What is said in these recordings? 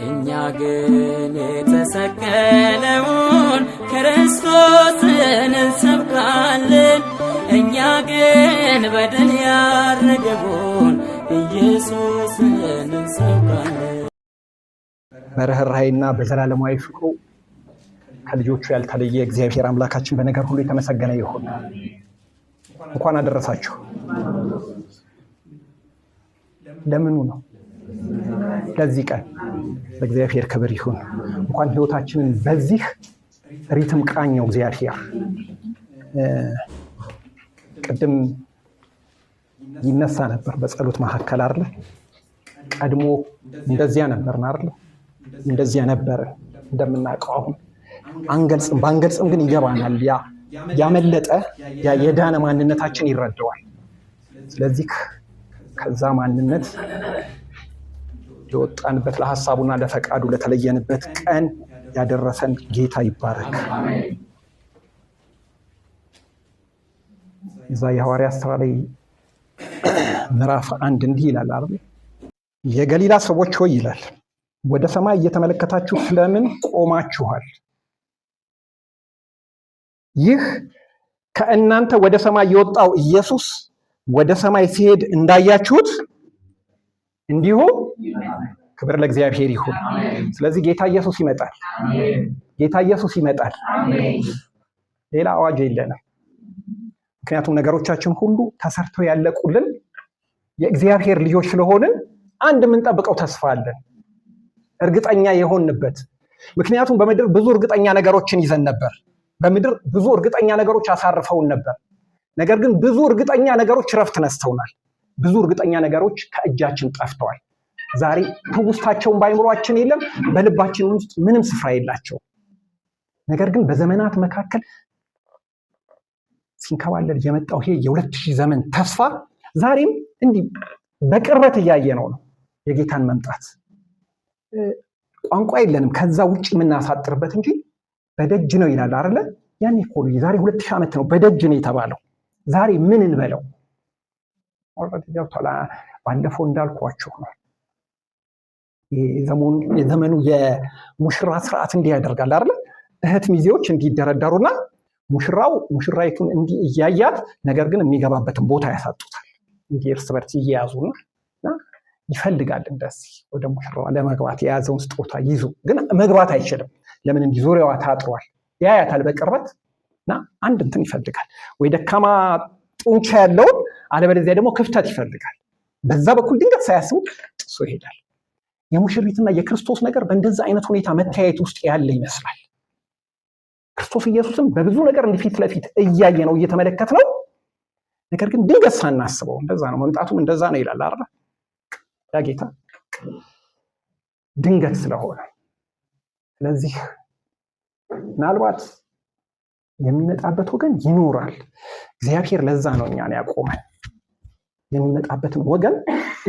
እኛ ግን የተሰቀለውን ክርስቶስን እንሰብካለን። እኛ ግን በድል ያረገውን ኢየሱስን እንሰብካለን። በርኅራኄና በዘላለማዊ ፍቅሩ ከልጆቹ ያልተለየ እግዚአብሔር አምላካችን በነገር ሁሉ የተመሰገነ ይሁን። እንኳን አደረሳችሁ። ለምኑ ነው? ለዚህ ቀን ለእግዚአብሔር ክብር ይሁን። እንኳን ሕይወታችንን በዚህ ሪትም ቃኘው እግዚአብሔር። ቅድም ይነሳ ነበር በጸሎት መካከል አይደለ? ቀድሞ እንደዚያ ነበርን አይደለ? እንደዚያ ነበርን እንደምናውቀው። አሁን አንገልጽም፣ ባንገልጽም ግን ይገባናል። ያ ያመለጠ ያ የዳነ ማንነታችን ይረዳዋል። ስለዚህ ከዛ ማንነት የወጣንበት ለሀሳቡና ለፈቃዱ ለተለየንበት ቀን ያደረሰን ጌታ ይባረክ። እዛ የሐዋርያት ሥራ ላይ ምዕራፍ 1 እንዲህ ይላል አይደል? የገሊላ ሰዎች ሆይ ይላል፣ ወደ ሰማይ እየተመለከታችሁ ስለምን ቆማችኋል? ይህ ከእናንተ ወደ ሰማይ የወጣው ኢየሱስ ወደ ሰማይ ሲሄድ እንዳያችሁት እንዲሁ ክብር ለእግዚአብሔር ይሁን። ስለዚህ ጌታ ኢየሱስ ይመጣል። ጌታ ኢየሱስ ይመጣል። ሌላ አዋጅ የለንም። ምክንያቱም ነገሮቻችን ሁሉ ተሰርተው ያለቁልን የእግዚአብሔር ልጆች ስለሆንን አንድ የምንጠብቀው ተስፋ አለን፣ እርግጠኛ የሆንበት። ምክንያቱም በምድር ብዙ እርግጠኛ ነገሮችን ይዘን ነበር። በምድር ብዙ እርግጠኛ ነገሮች አሳርፈውን ነበር። ነገር ግን ብዙ እርግጠኛ ነገሮች ረፍት ነስተውናል። ብዙ እርግጠኛ ነገሮች ከእጃችን ጠፍተዋል። ዛሬ ትውስታቸውን በአይምሯችን የለም፣ በልባችን ውስጥ ምንም ስፍራ የላቸውም። ነገር ግን በዘመናት መካከል ሲንከባለል የመጣው ይሄ የ2000 ዘመን ተስፋ ዛሬም እንዲህ በቅርበት እያየነው ነው። የጌታን መምጣት ቋንቋ የለንም ከዛ ውጭ የምናሳጥርበት እንጂ በደጅ ነው ይላል አይደለ? ያኔ እኮ ነው የዛሬ 2000 ዓመት ነው በደጅ ነው የተባለው። ዛሬ ምን እንበለው? already ገብቷል። ባለፈው እንዳልኳችሁ ነው። የዘመኑ የሙሽራ ስርዓት እንዲህ ያደርጋል አይደለ? እህት ሚዜዎች እንዲደረደሩና ሙሽራው ሙሽራይቱን እንዲህ እያያት፣ ነገር ግን የሚገባበትን ቦታ ያሳጡታል። እንዲህ እርስ በርስ እየያዙና ይፈልጋል እንደዚህ ወደ ሙሽራዋ ለመግባት የያዘውን ስጦታ ይዞ ግን መግባት አይችልም። ለምን? እንዲህ ዙሪያዋ ታጥሯል። ያያታል በቅርበት እና አንድ እንትን ይፈልጋል፣ ወይ ደካማ ጡንቻ ያለውን፣ አለበለዚያ ደግሞ ክፍተት ይፈልጋል። በዛ በኩል ድንገት ሳያስቡ ጥሶ ይሄዳል። የሙሽሪትና የክርስቶስ ነገር በእንደዛ አይነት ሁኔታ መተያየት ውስጥ ያለ ይመስላል። ክርስቶስ ኢየሱስም በብዙ ነገር እንዲህ ፊት ለፊት እያየ ነው እየተመለከት ነው። ነገር ግን ድንገት ሳናስበው እንደዛ ነው መምጣቱም እንደዛ ነው ይላል አይደል? ያ ጌታ ድንገት ስለሆነ፣ ስለዚህ ምናልባት የሚመጣበት ወገን ይኖራል። እግዚአብሔር ለዛ ነው እኛን ያቆመን፣ የሚመጣበትን ወገን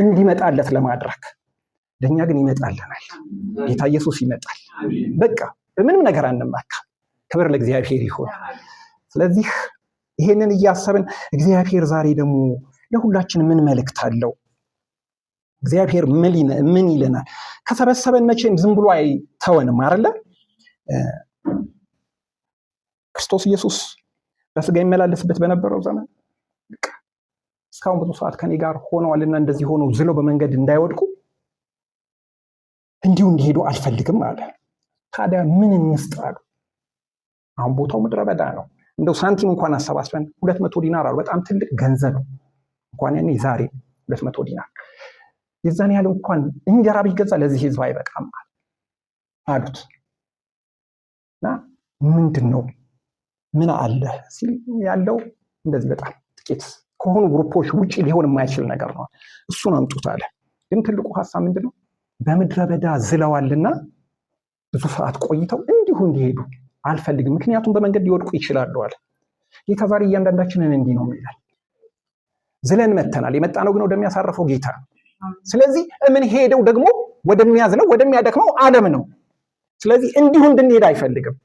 እንዲመጣለት ለማድረግ። ለእኛ ግን ይመጣልናል። ጌታ ኢየሱስ ይመጣል። በቃ በምንም ነገር አንመካ። ክብር ለእግዚአብሔር ይሁን። ስለዚህ ይሄንን እያሰብን እግዚአብሔር ዛሬ ደግሞ ለሁላችን ምን መልእክት አለው? እግዚአብሔር ምን ይለናል? ከሰበሰበን መቼም ዝም ብሎ አይተወንም አይደለ? ክርስቶስ ኢየሱስ በስጋ ይመላለስበት በነበረው ዘመን እስካሁን ብዙ ሰዓት ከኔ ጋር ሆነዋልና እንደዚህ ሆነው ዝለው በመንገድ እንዳይወድቁ እንዲሁ እንዲሄዱ አልፈልግም አለ። ታዲያ ምን እንስጥ አሉ። አሁን ቦታው ምድረ በዳ ነው። እንደው ሳንቲም እንኳን አሰባስበን 200 ዲናር አሉ። በጣም ትልቅ ገንዘብ እንኳን ያኔ ዛሬ 200 ዲናር የዛን ያህል እንኳን እንጀራ ቢገዛ ለዚህ ህዝብ አይበቃም አሉት። እና ምንድን ነው ምን አለ ሲል ያለው እንደዚህ በጣም ጥቂት ከሆኑ ግሩፖች ውጪ ሊሆን የማይችል ነገር ነው። እሱን አምጡት አለ። ግን ትልቁ ሀሳብ ምንድን ነው? በምድረ በዳ ዝለዋልና ብዙ ሰዓት ቆይተው እንዲሁ እንዲሄዱ አልፈልግም፣ ምክንያቱም በመንገድ ሊወድቁ ይችላሉ አለ። ጌታ ዛሬ እያንዳንዳችንን እንዲህ ነው የሚላል። ዝለን መተናል። የመጣነው ግን ወደሚያሳርፈው ጌታ ነው። ስለዚህ እምንሄደው ደግሞ ወደሚያዝለው ወደሚያደክመው ዓለም ነው። ስለዚህ እንዲሁ እንድንሄድ አይፈልግም።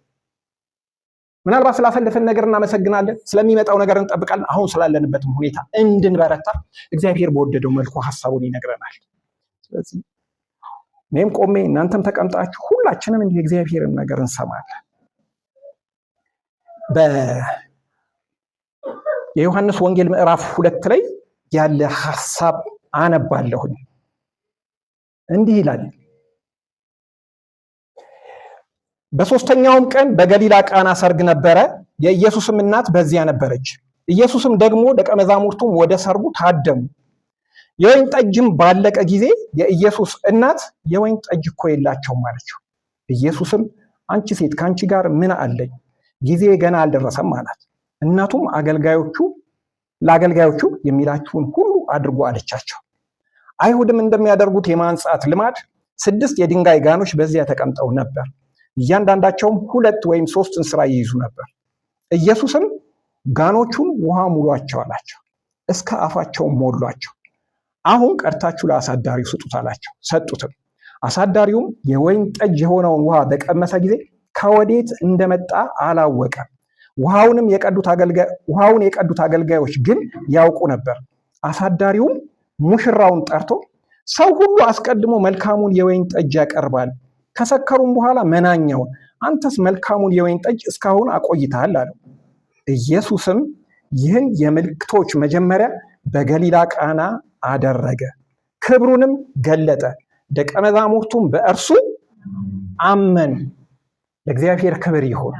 ምናልባት ስላሳለፈን ነገር እናመሰግናለን፣ ስለሚመጣው ነገር እንጠብቃለን። አሁን ስላለንበትም ሁኔታ እንድንበረታ እግዚአብሔር በወደደው መልኩ ሀሳቡን ይነግረናል። ስለዚህ እኔም ቆሜ እናንተም ተቀምጣችሁ ሁላችንም እንዲህ የእግዚአብሔርን ነገር እንሰማለን። የዮሐንስ ወንጌል ምዕራፍ 2 ላይ ያለ ሐሳብ አነባለሁኝ። እንዲህ ይላል። በሦስተኛውም ቀን በገሊላ ቃና ሰርግ ነበረ። የኢየሱስም እናት በዚያ ነበረች። ኢየሱስም ደግሞ ደቀ መዛሙርቱም ወደ ሰርጉ ታደሙ። የወይን ጠጅም ባለቀ ጊዜ የኢየሱስ እናት የወይን ጠጅ እኮ የላቸውም አለችው። ኢየሱስም አንቺ ሴት ከአንቺ ጋር ምን አለኝ? ጊዜ ገና አልደረሰም አላት። እናቱም ለአገልጋዮቹ የሚላችሁን ሁሉ አድርጉ አለቻቸው። አይሁድም እንደሚያደርጉት የማንጻት ልማድ 6 የድንጋይ ጋኖች በዚያ ተቀምጠው ነበር። እያንዳንዳቸውም 2 ወይም 3 እንስራ ይይዙ ነበር። ኢየሱስም ጋኖቹን ውሃ ሙሏቸው አላቸው። እስከ አፋቸው ሞሏቸው። አሁን ቀድታችሁ ለአሳዳሪው ስጡት አላቸው። ሰጡትም። አሳዳሪውም የወይን ጠጅ የሆነውን ውሃ በቀመሰ ጊዜ ከወዴት እንደመጣ አላወቀም። ውሃውን የቀዱት አገልጋዮች ግን ያውቁ ነበር። አሳዳሪውም ሙሽራውን ጠርቶ ሰው ሁሉ አስቀድሞ መልካሙን የወይን ጠጅ ያቀርባል፣ ከሰከሩም በኋላ መናኛውን፣ አንተስ መልካሙን የወይን ጠጅ እስካሁን አቆይተሃል አለው። ኢየሱስም ይህን የምልክቶች መጀመሪያ በገሊላ ቃና አደረገ፣ ክብሩንም ገለጠ፣ ደቀ መዛሙርቱም በእርሱ አመኑ። ለእግዚአብሔር ክብር ይሁን።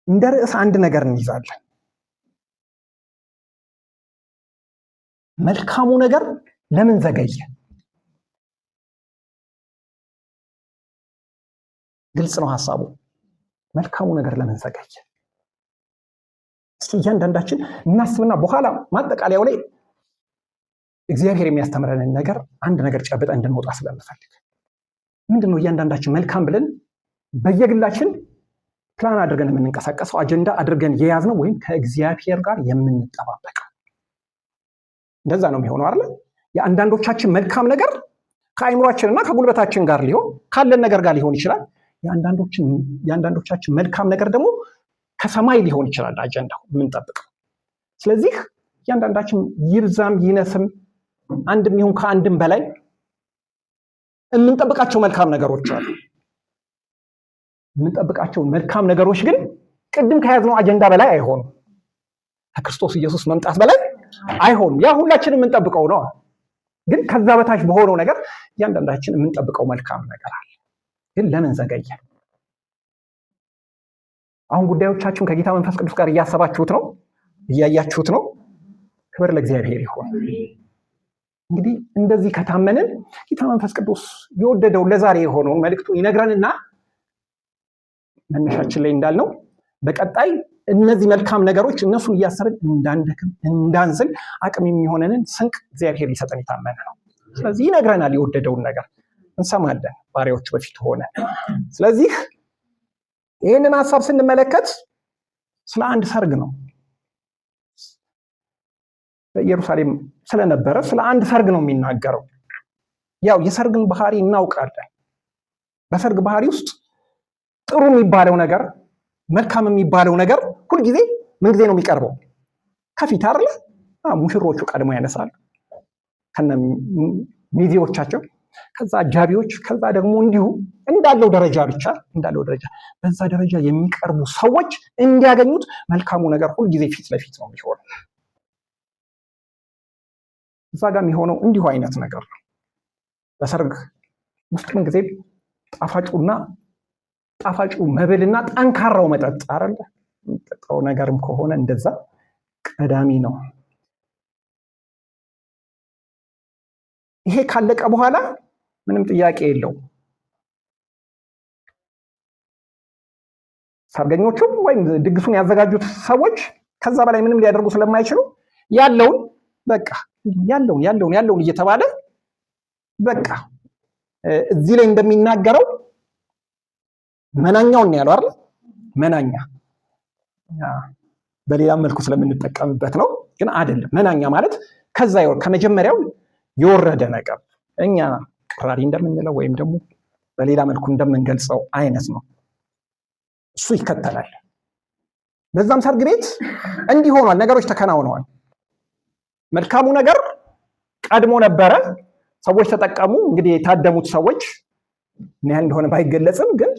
እንደ ርዕስ አንድ ነገር እንይዛለን። መልካሙ ነገር ለምን ዘገየ? ግልጽ ነው ሐሳቡ። መልካሙ ነገር ለምን ዘገየ? እስኪ እያንዳንዳችን እናስብና በኋላ ማጠቃለያው ላይ እግዚአብሔር የሚያስተምረንን ነገር አንድ ነገር ጨብጠን እንድንወጣ ስለምፈልግ ምንድነው እያንዳንዳችን መልካም ብለን በየግላችን ፕላን አድርገን የምንንቀሳቀሰው አጀንዳ አድርገን የያዝነው ወይም ከእግዚአብሔር ጋር የምንጠባበቀው እንደዛ ነው የሚሆነው አይደል? የአንዳንዶቻችን መልካም ነገር ከአይምሯችንና ከጉልበታችን ጋር ሊሆን ካለን ነገር ጋር ሊሆን ይችላል። የአንዳንዶቻችን መልካም ነገር ደግሞ ከሰማይ ሊሆን ይችላል አጀንዳው የምንጠብቀው። ስለዚህ እያንዳንዳችን ይብዛም ይነስም አንድም ይሁን ከአንድም በላይ የምንጠብቃቸው መልካም ነገሮች አሉ። የምንጠብቃቸው መልካም ነገሮች ግን ቅድም ከያዝነው አጀንዳ በላይ አይሆኑም። ከክርስቶስ ኢየሱስ መምጣት በላይ አይሆኑም። ያ ሁላችንም የምንጠብቀው ነው። ግን ከዛ በታች በሆነው ነገር እያንዳንዳችን የምንጠብቀው መልካም ነገር አለ። ግን ለምን ዘገየ? አሁን ጉዳዮቻችሁን ከጌታ መንፈስ ቅዱስ ጋር እያሰባችሁት ነው? እያያችሁት ነው? ክብር ለእግዚአብሔር ይሁን። እንግዲህ እንደዚህ ከታመንን ጌታ መንፈስ ቅዱስ የወደደው ለዛሬ የሆነውን መልእክቱን ይነግረንና መነሻችን ላይ እንዳልነው በቀጣይ እነዚህ መልካም ነገሮች እነሱን እያሰብን እንዳንደክም እንዳንዝል አቅም የሚሆነንን ስንቅ እግዚአብሔር ሊሰጠን የታመነ ነው። ስለዚህ ይነግረናል፣ የወደደውን ነገር እንሰማለን ባሪያዎቹ በፊት ሆነ። ስለዚህ ይህንን ሐሳብ ስንመለከት ስለ አንድ ሰርግ ነው። በኢየሩሳሌም ስለነበረ ስለ አንድ ሰርግ ነው የሚናገረው። ያው የሰርግን ባህሪ እናውቃለን። በሰርግ ባህሪ ውስጥ ጥሩ የሚባለው ነገር መልካም የሚባለው ነገር ሁልጊዜ ምን ጊዜ ነው የሚቀርበው? ከፊት አይደለ? ሙሽሮቹ ቀድሞ ያነሳሉ ከነ ሚዜዎቻቸው፣ ከዛ አጃቢዎች፣ ከዛ ደግሞ እንዲሁ እንዳለው ደረጃ ብቻ እንዳለው ደረጃ በዛ ደረጃ የሚቀርቡ ሰዎች እንዲያገኙት መልካሙ ነገር ሁልጊዜ ፊት ለፊት ነው የሚሆነው። እዛ ጋር የሚሆነው እንዲሁ አይነት ነገር ነው። በሰርግ ውስጥ ምን ጊዜ ጣፋጩ መብልና ጠንካራው መጠጥ አይደለ? የሚጠጣው ነገርም ከሆነ እንደዛ ቀዳሚ ነው። ይሄ ካለቀ በኋላ ምንም ጥያቄ የለውም። ሰርገኞቹም ወይም ድግሱን ያዘጋጁት ሰዎች ከዛ በላይ ምንም ሊያደርጉ ስለማይችሉ ያለውን በቃ ያለውን ያለውን ያለውን እየተባለ በቃ እዚህ ላይ እንደሚናገረው መናኛውን ነው ያለው አይደል? መናኛ በሌላ መልኩ ስለምንጠቀምበት ነው፣ ግን አይደለም። መናኛ ማለት ከዛ ከመጀመሪያው የወረደ ነገር እኛ ቅራሪ እንደምንለው ወይም ደግሞ በሌላ መልኩ እንደምንገልጸው አይነት ነው። እሱ ይከተላል። በዛም ሰርግ ቤት እንዲህ ሆኗል፣ ነገሮች ተከናውነዋል። መልካሙ ነገር ቀድሞ ነበረ። ሰዎች ተጠቀሙ። እንግዲህ የታደሙት ሰዎች ምን ያህል እንደሆነ ባይገለጽም ግን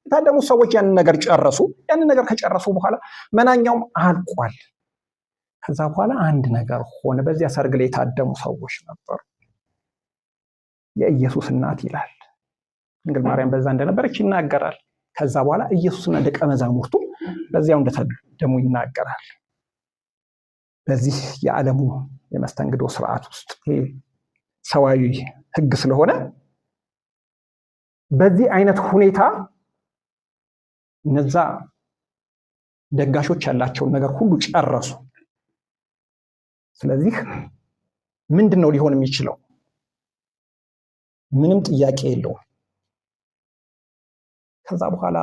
የታደሙት ሰዎች ያንን ነገር ጨረሱ። ያንን ነገር ከጨረሱ በኋላ መናኛውም አልቋል። ከዛ በኋላ አንድ ነገር ሆነ። በዚያ ሰርግ ላይ የታደሙ ሰዎች ነበሩ። የኢየሱስ እናት ይላል ድንግል ማርያም በዛ እንደነበረች ይናገራል። ከዛ በኋላ ኢየሱስና ደቀ መዛሙርቱ በዚያው እንደታደሙ ይናገራል። በዚህ የዓለሙ የመስተንግዶ ስርዓት ውስጥ ይሄ ሰዋዊ ሕግ ስለሆነ በዚህ አይነት ሁኔታ እነዛ ደጋሾች ያላቸውን ነገር ሁሉ ጨረሱ። ስለዚህ ምንድን ነው ሊሆን የሚችለው? ምንም ጥያቄ የለውም። ከዛ በኋላ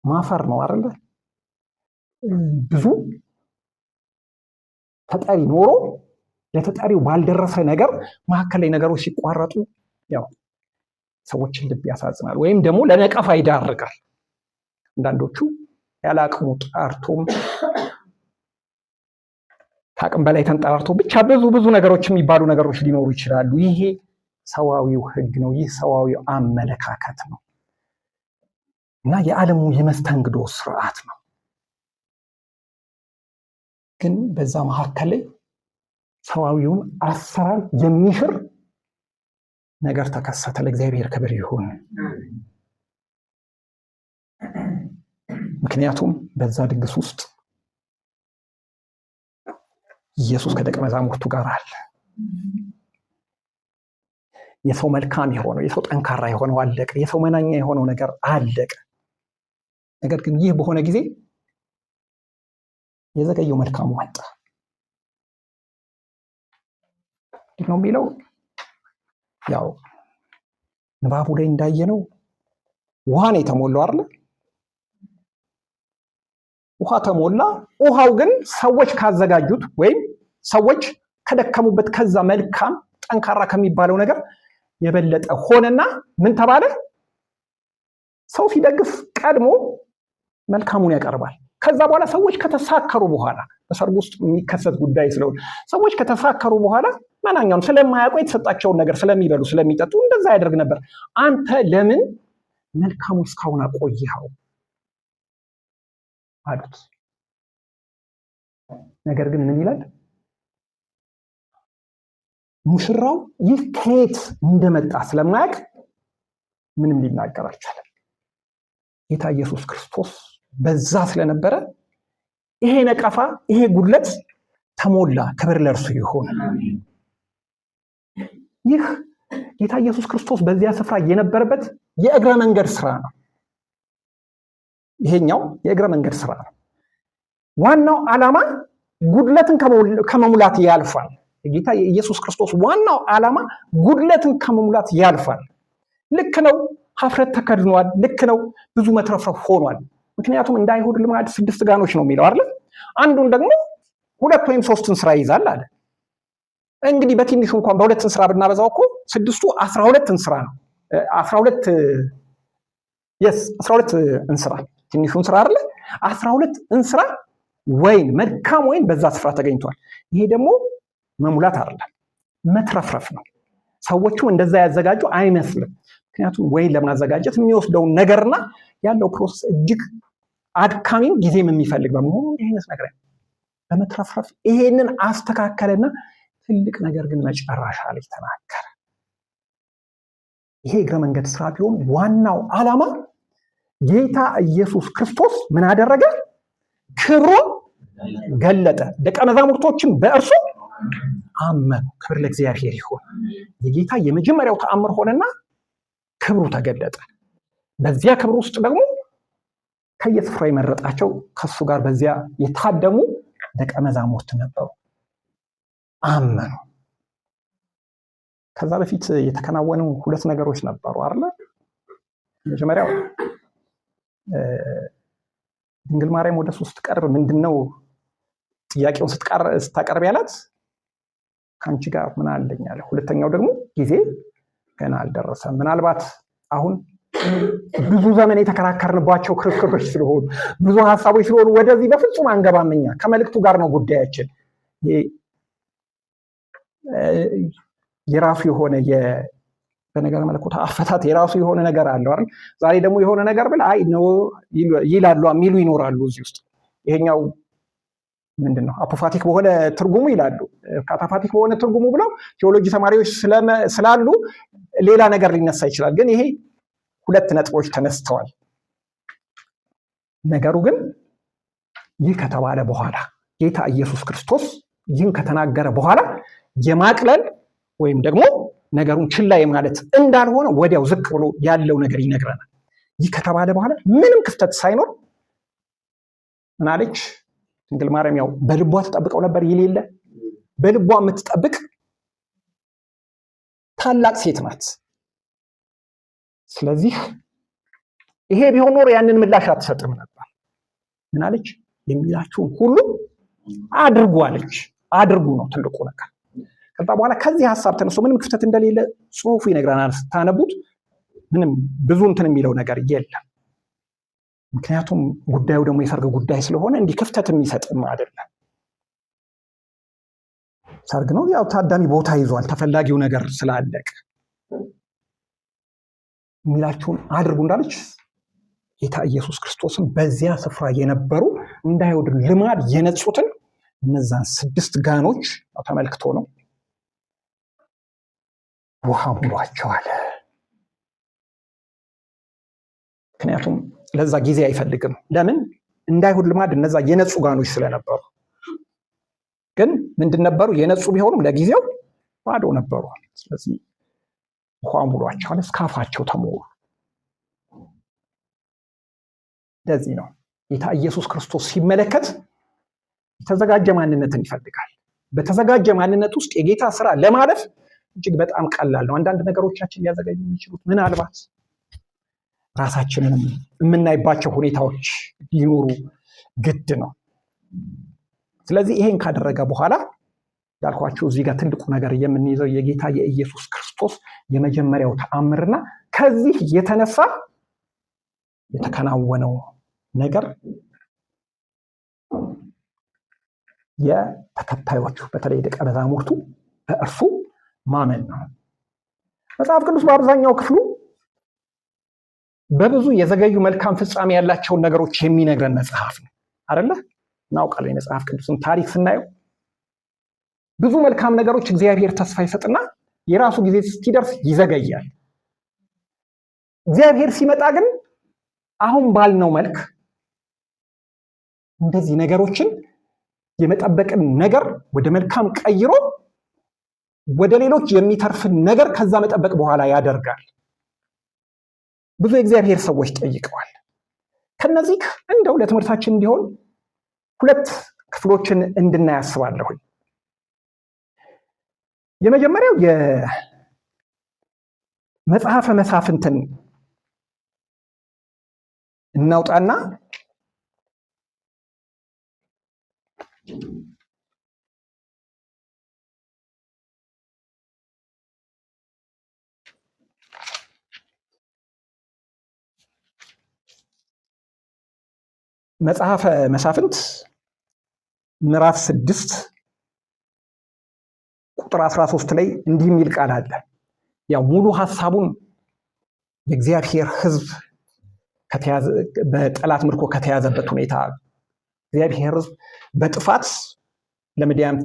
ማፈር ነው አይደለ? ብዙ ተጠሪ ኖሮ ለተጠሪው ባልደረሰ ነገር መካከል ላይ ነገሮች ሲቋረጡ ያው ሰዎችን ልብ ያሳዝናል፣ ወይም ደግሞ ለነቀፋ ይዳርጋል። አንዳንዶቹ ያለ አቅሙ ጠርቶም ከአቅም በላይ ተንጠራርቶ ብቻ ብዙ ብዙ ነገሮች የሚባሉ ነገሮች ሊኖሩ ይችላሉ። ይሄ ሰዋዊው ሕግ ነው። ይህ ሰዋዊው አመለካከት ነው እና የዓለሙ የመስተንግዶ ስርዓት ነው። ግን በዛ መካከል ላይ ሰዋዊውን አሰራር የሚሽር ነገር ተከሰተ። ለእግዚአብሔር ክብር ይሁን። ምክንያቱም በዛ ድግስ ውስጥ ኢየሱስ ከደቀ መዛሙርቱ ጋር አለ። የሰው መልካም የሆነው የሰው ጠንካራ የሆነው አለቀ። የሰው መናኛ የሆነው ነገር አለቀ። ነገር ግን ይህ በሆነ ጊዜ የዘገየው መልካሙ መጣ ነው የሚለው። ያው ንባቡ ላይ እንዳየነው ውሃ ነው የተሞላው አይደለ? ውሃ ተሞላ። ውሃው ግን ሰዎች ካዘጋጁት ወይም ሰዎች ከደከሙበት ከዛ መልካም ጠንካራ ከሚባለው ነገር የበለጠ ሆነና ምን ተባለ? ሰው ሲደግፍ ቀድሞ መልካሙን ያቀርባል። ከዛ በኋላ ሰዎች ከተሳከሩ በኋላ በሰርጉ ውስጥ የሚከሰት ጉዳይ ስለሆነ ሰዎች ከተሳከሩ በኋላ መናኛውን ስለማያውቁ የተሰጣቸውን ነገር ስለሚበሉ ስለሚጠጡ እንደዛ ያደርግ ነበር። አንተ ለምን መልካሙን እስካሁን አቆየኸው አሉት። ነገር ግን ምን ይላል ሙሽራው? ይህ ከየት እንደመጣ ስለማያውቅ ምንም ሊናገር አልቻለም። ጌታ ኢየሱስ ክርስቶስ በዛ ስለነበረ ይሄ ነቀፋ፣ ይሄ ጉድለት ተሞላ። ክብር ለእርሱ ይሁን። ይህ ጌታ ኢየሱስ ክርስቶስ በዚያ ስፍራ የነበረበት የእግረ መንገድ ስራ ነው። ይሄኛው የእግረ መንገድ ስራ ነው። ዋናው ዓላማ ጉድለትን ከመሙላት ያልፋል። የጌታ የኢየሱስ ክርስቶስ ዋናው ዓላማ ጉድለትን ከመሙላት ያልፋል። ልክ ነው፣ ሀፍረት ተከድኗል። ልክ ነው፣ ብዙ መትረፍረፍ ሆኗል። ምክንያቱም እንደ አይሁድ ልማድ 6 ጋኖች ነው የሚለው አይደል? አንዱን ደግሞ 2 ወይም 3 እንስራ ይይዛል አለ። እንግዲህ በትንሹ እንኳን በሁለት እንስራ ብናበዛው እኮ ስድስቱ 12 እንስራ ነው። 12 የስ 12 እንስራ ትንሹ እንስራ አይደለ? 12 እንስራ ወይን፣ መልካም ወይን በዛ ስፍራ ተገኝቷል። ይሄ ደግሞ መሙላት አይደለም መትረፍረፍ ነው። ሰዎቹ እንደዛ ያዘጋጁ አይመስልም። ምክንያቱም ወይን ለማዘጋጀት የሚወስደውን ነገርና ያለው process እጅግ አድካሚም ጊዜም የሚፈልግ በመሆኑ እንዲህ አይነት ነገር በመትረፍረፍ ይሄንን አስተካከለና ትልቅ ነገር ግን መጨረሻ ላይ ተናገረ። ይሄ እግረ መንገድ ስራ ቢሆን ዋናው ዓላማ ጌታ ኢየሱስ ክርስቶስ ምን አደረገ? ክብሩን ገለጠ። ደቀ መዛሙርቶችም በእርሱ አመኑ። ክብር ለእግዚአብሔር ይሁን። የጌታ የመጀመሪያው ተአምር ሆነና ክብሩ ተገለጠ። በዚያ ክብር ውስጥ ደግሞ ከየስፍራው የመረጣቸው ከሱ ጋር በዚያ የታደሙ ደቀ መዛሙርት ነበሩ፣ አመኑ። ከዛ በፊት የተከናወኑ ሁለት ነገሮች ነበሩ አይደለ? መጀመሪያው ድንግል ማርያም ወደ እሱ ስትቀርብ ምንድነው ጥያቄውን ስታቀርብ ያላት? ካንቺ ጋር ምን አለኝ አለ። ሁለተኛው ደግሞ ጊዜ ገና አልደረሰም። ምናልባት አሁን ብዙ ዘመን የተከራከርንባቸው ክርክሮች ስለሆኑ ብዙ ሐሳቦች ስለሆኑ ወደዚህ በፍጹም አንገባም። እኛ ከመልእክቱ ጋር ነው ጉዳያችን። የራሱ የሆነ በነገረ መለኮት አፈታት የራሱ የሆነ ነገር አለው አይደል? ዛሬ ደግሞ የሆነ ነገር ብል አይ ነው ይላሉ የሚሉ ይኖራሉ። እዚህ ውስጥ ይሄኛው ምንድን ነው apophatic በሆነ ትርጉሙ ይላሉ፣ cataphatic በሆነ ትርጉሙ ብለው ቴዎሎጂ ተማሪዎች ስላሉ ሌላ ነገር ሊነሳ ይችላል። ግን ይሄ ሁለት ነጥቦች ተነስተዋል። ነገሩ ግን ይህ ከተባለ በኋላ ጌታ ኢየሱስ ክርስቶስ ይህን ከተናገረ በኋላ የማቅለል ወይም ደግሞ ነገሩን ችላ የማለት እንዳልሆነ ወዲያው ዝቅ ብሎ ያለው ነገር ይነግረናል። ይህ ከተባለ በኋላ ምንም ክፍተት ሳይኖር ምን አለች ድንግል ማርያም? ያው በልቧ ትጠብቀው ነበር ይል የለ፣ በልቧ የምትጠብቅ ታላቅ ሴት ናት። ስለዚህ ይሄ ቢሆን ኖሮ ያንን ምላሽ አትሰጥም ነበር። ምን አለች? የሚላችሁን ሁሉ አድርጉ አለች። አድርጉ ነው ትልቁ ነገር። ከዛ በኋላ ከዚህ ሀሳብ ተነስቶ ምንም ክፍተት እንደሌለ ጽሑፉ ይነግረናል። ስታነቡት ምንም ብዙ እንትን የሚለው ነገር የለም። ምክንያቱም ጉዳዩ ደግሞ የሰርግ ጉዳይ ስለሆነ እንዲህ ክፍተት የሚሰጥም አይደለም። ሰርግ ነው፣ ያው ታዳሚ ቦታ ይዟል፣ ተፈላጊው ነገር ስላለቀ የሚላችሁን አድርጉ እንዳለች ጌታ ኢየሱስ ክርስቶስን በዚያ ስፍራ የነበሩ እንደ አይሁድ ልማድ የነጹትን እነዛን 6 ጋኖች ተመልክቶ ነው ውሃ ሙሏቸዋል። ምክንያቱም ለዛ ጊዜ አይፈልግም። ለምን? እንደ አይሁድ ልማድ እነዛ የነጹ ጋኖች ስለነበሩ። ግን ምንድን ነበሩ? የነጹ ቢሆኑም ለጊዜው ባዶ ነበሩ። ስለዚህ ውሃ ሙሏቸዋል፣ እስከ አፋቸው ተሞሉ። ለዚህ ነው ጌታ ኢየሱስ ክርስቶስ ሲመለከት የተዘጋጀ ማንነትን ይፈልጋል። በተዘጋጀ ማንነት ውስጥ የጌታ ስራ ለማለፍ እጅግ በጣም ቀላል ነው። አንዳንድ ነገሮቻችን ሊያዘጋጁ የሚችሉት ምናልባት ራሳችንንም የምናይባቸው ሁኔታዎች ሊኖሩ ግድ ነው። ስለዚህ ይሄን ካደረገ በኋላ ያልኳችሁ እዚህ ጋር ትልቁ ነገር የምንይዘው የጌታ የኢየሱስ ክርስቶስ የመጀመሪያው ተአምርና ከዚህ የተነሳ የተከናወነው ነገር የተከታዮቹ በተለይ ደቀ መዛሙርቱ በእርሱ ማመን ነው። መጽሐፍ ቅዱስ በአብዛኛው ክፍሉ በብዙ የዘገዩ መልካም ፍጻሜ ያላቸውን ነገሮች የሚነግረን መጽሐፍ ነው አይደለ? እናውቃለን። የመጽሐፍ ቅዱስን ታሪክ ስናየው ብዙ መልካም ነገሮች እግዚአብሔር ተስፋ ይሰጥና የራሱ ጊዜ እስኪደርስ ይዘገያል። እግዚአብሔር ሲመጣ ግን አሁን ባልነው መልክ እንደዚህ ነገሮችን የመጠበቅን ነገር ወደ መልካም ቀይሮ ወደ ሌሎች የሚተርፍን ነገር ከዛ መጠበቅ በኋላ ያደርጋል። ብዙ የእግዚአብሔር ሰዎች ጠይቀዋል። ከነዚህ እንደው ለትምህርታችን እንዲሆን ሁለት ክፍሎችን እንድናይ አስባለሁ። የመጀመሪያው የመጽሐፈ መሳፍንትን እናውጣና መጽሐፈ መሳፍንት ምዕራፍ 6 ቁጥር 13 ላይ እንዲህ የሚል ቃል አለ። ያው ሙሉ ሐሳቡን የእግዚአብሔር ሕዝብ በጠላት ምርኮ ከተያዘበት ሁኔታ እግዚአብሔር ሕዝብ በጥፋት ለምድያም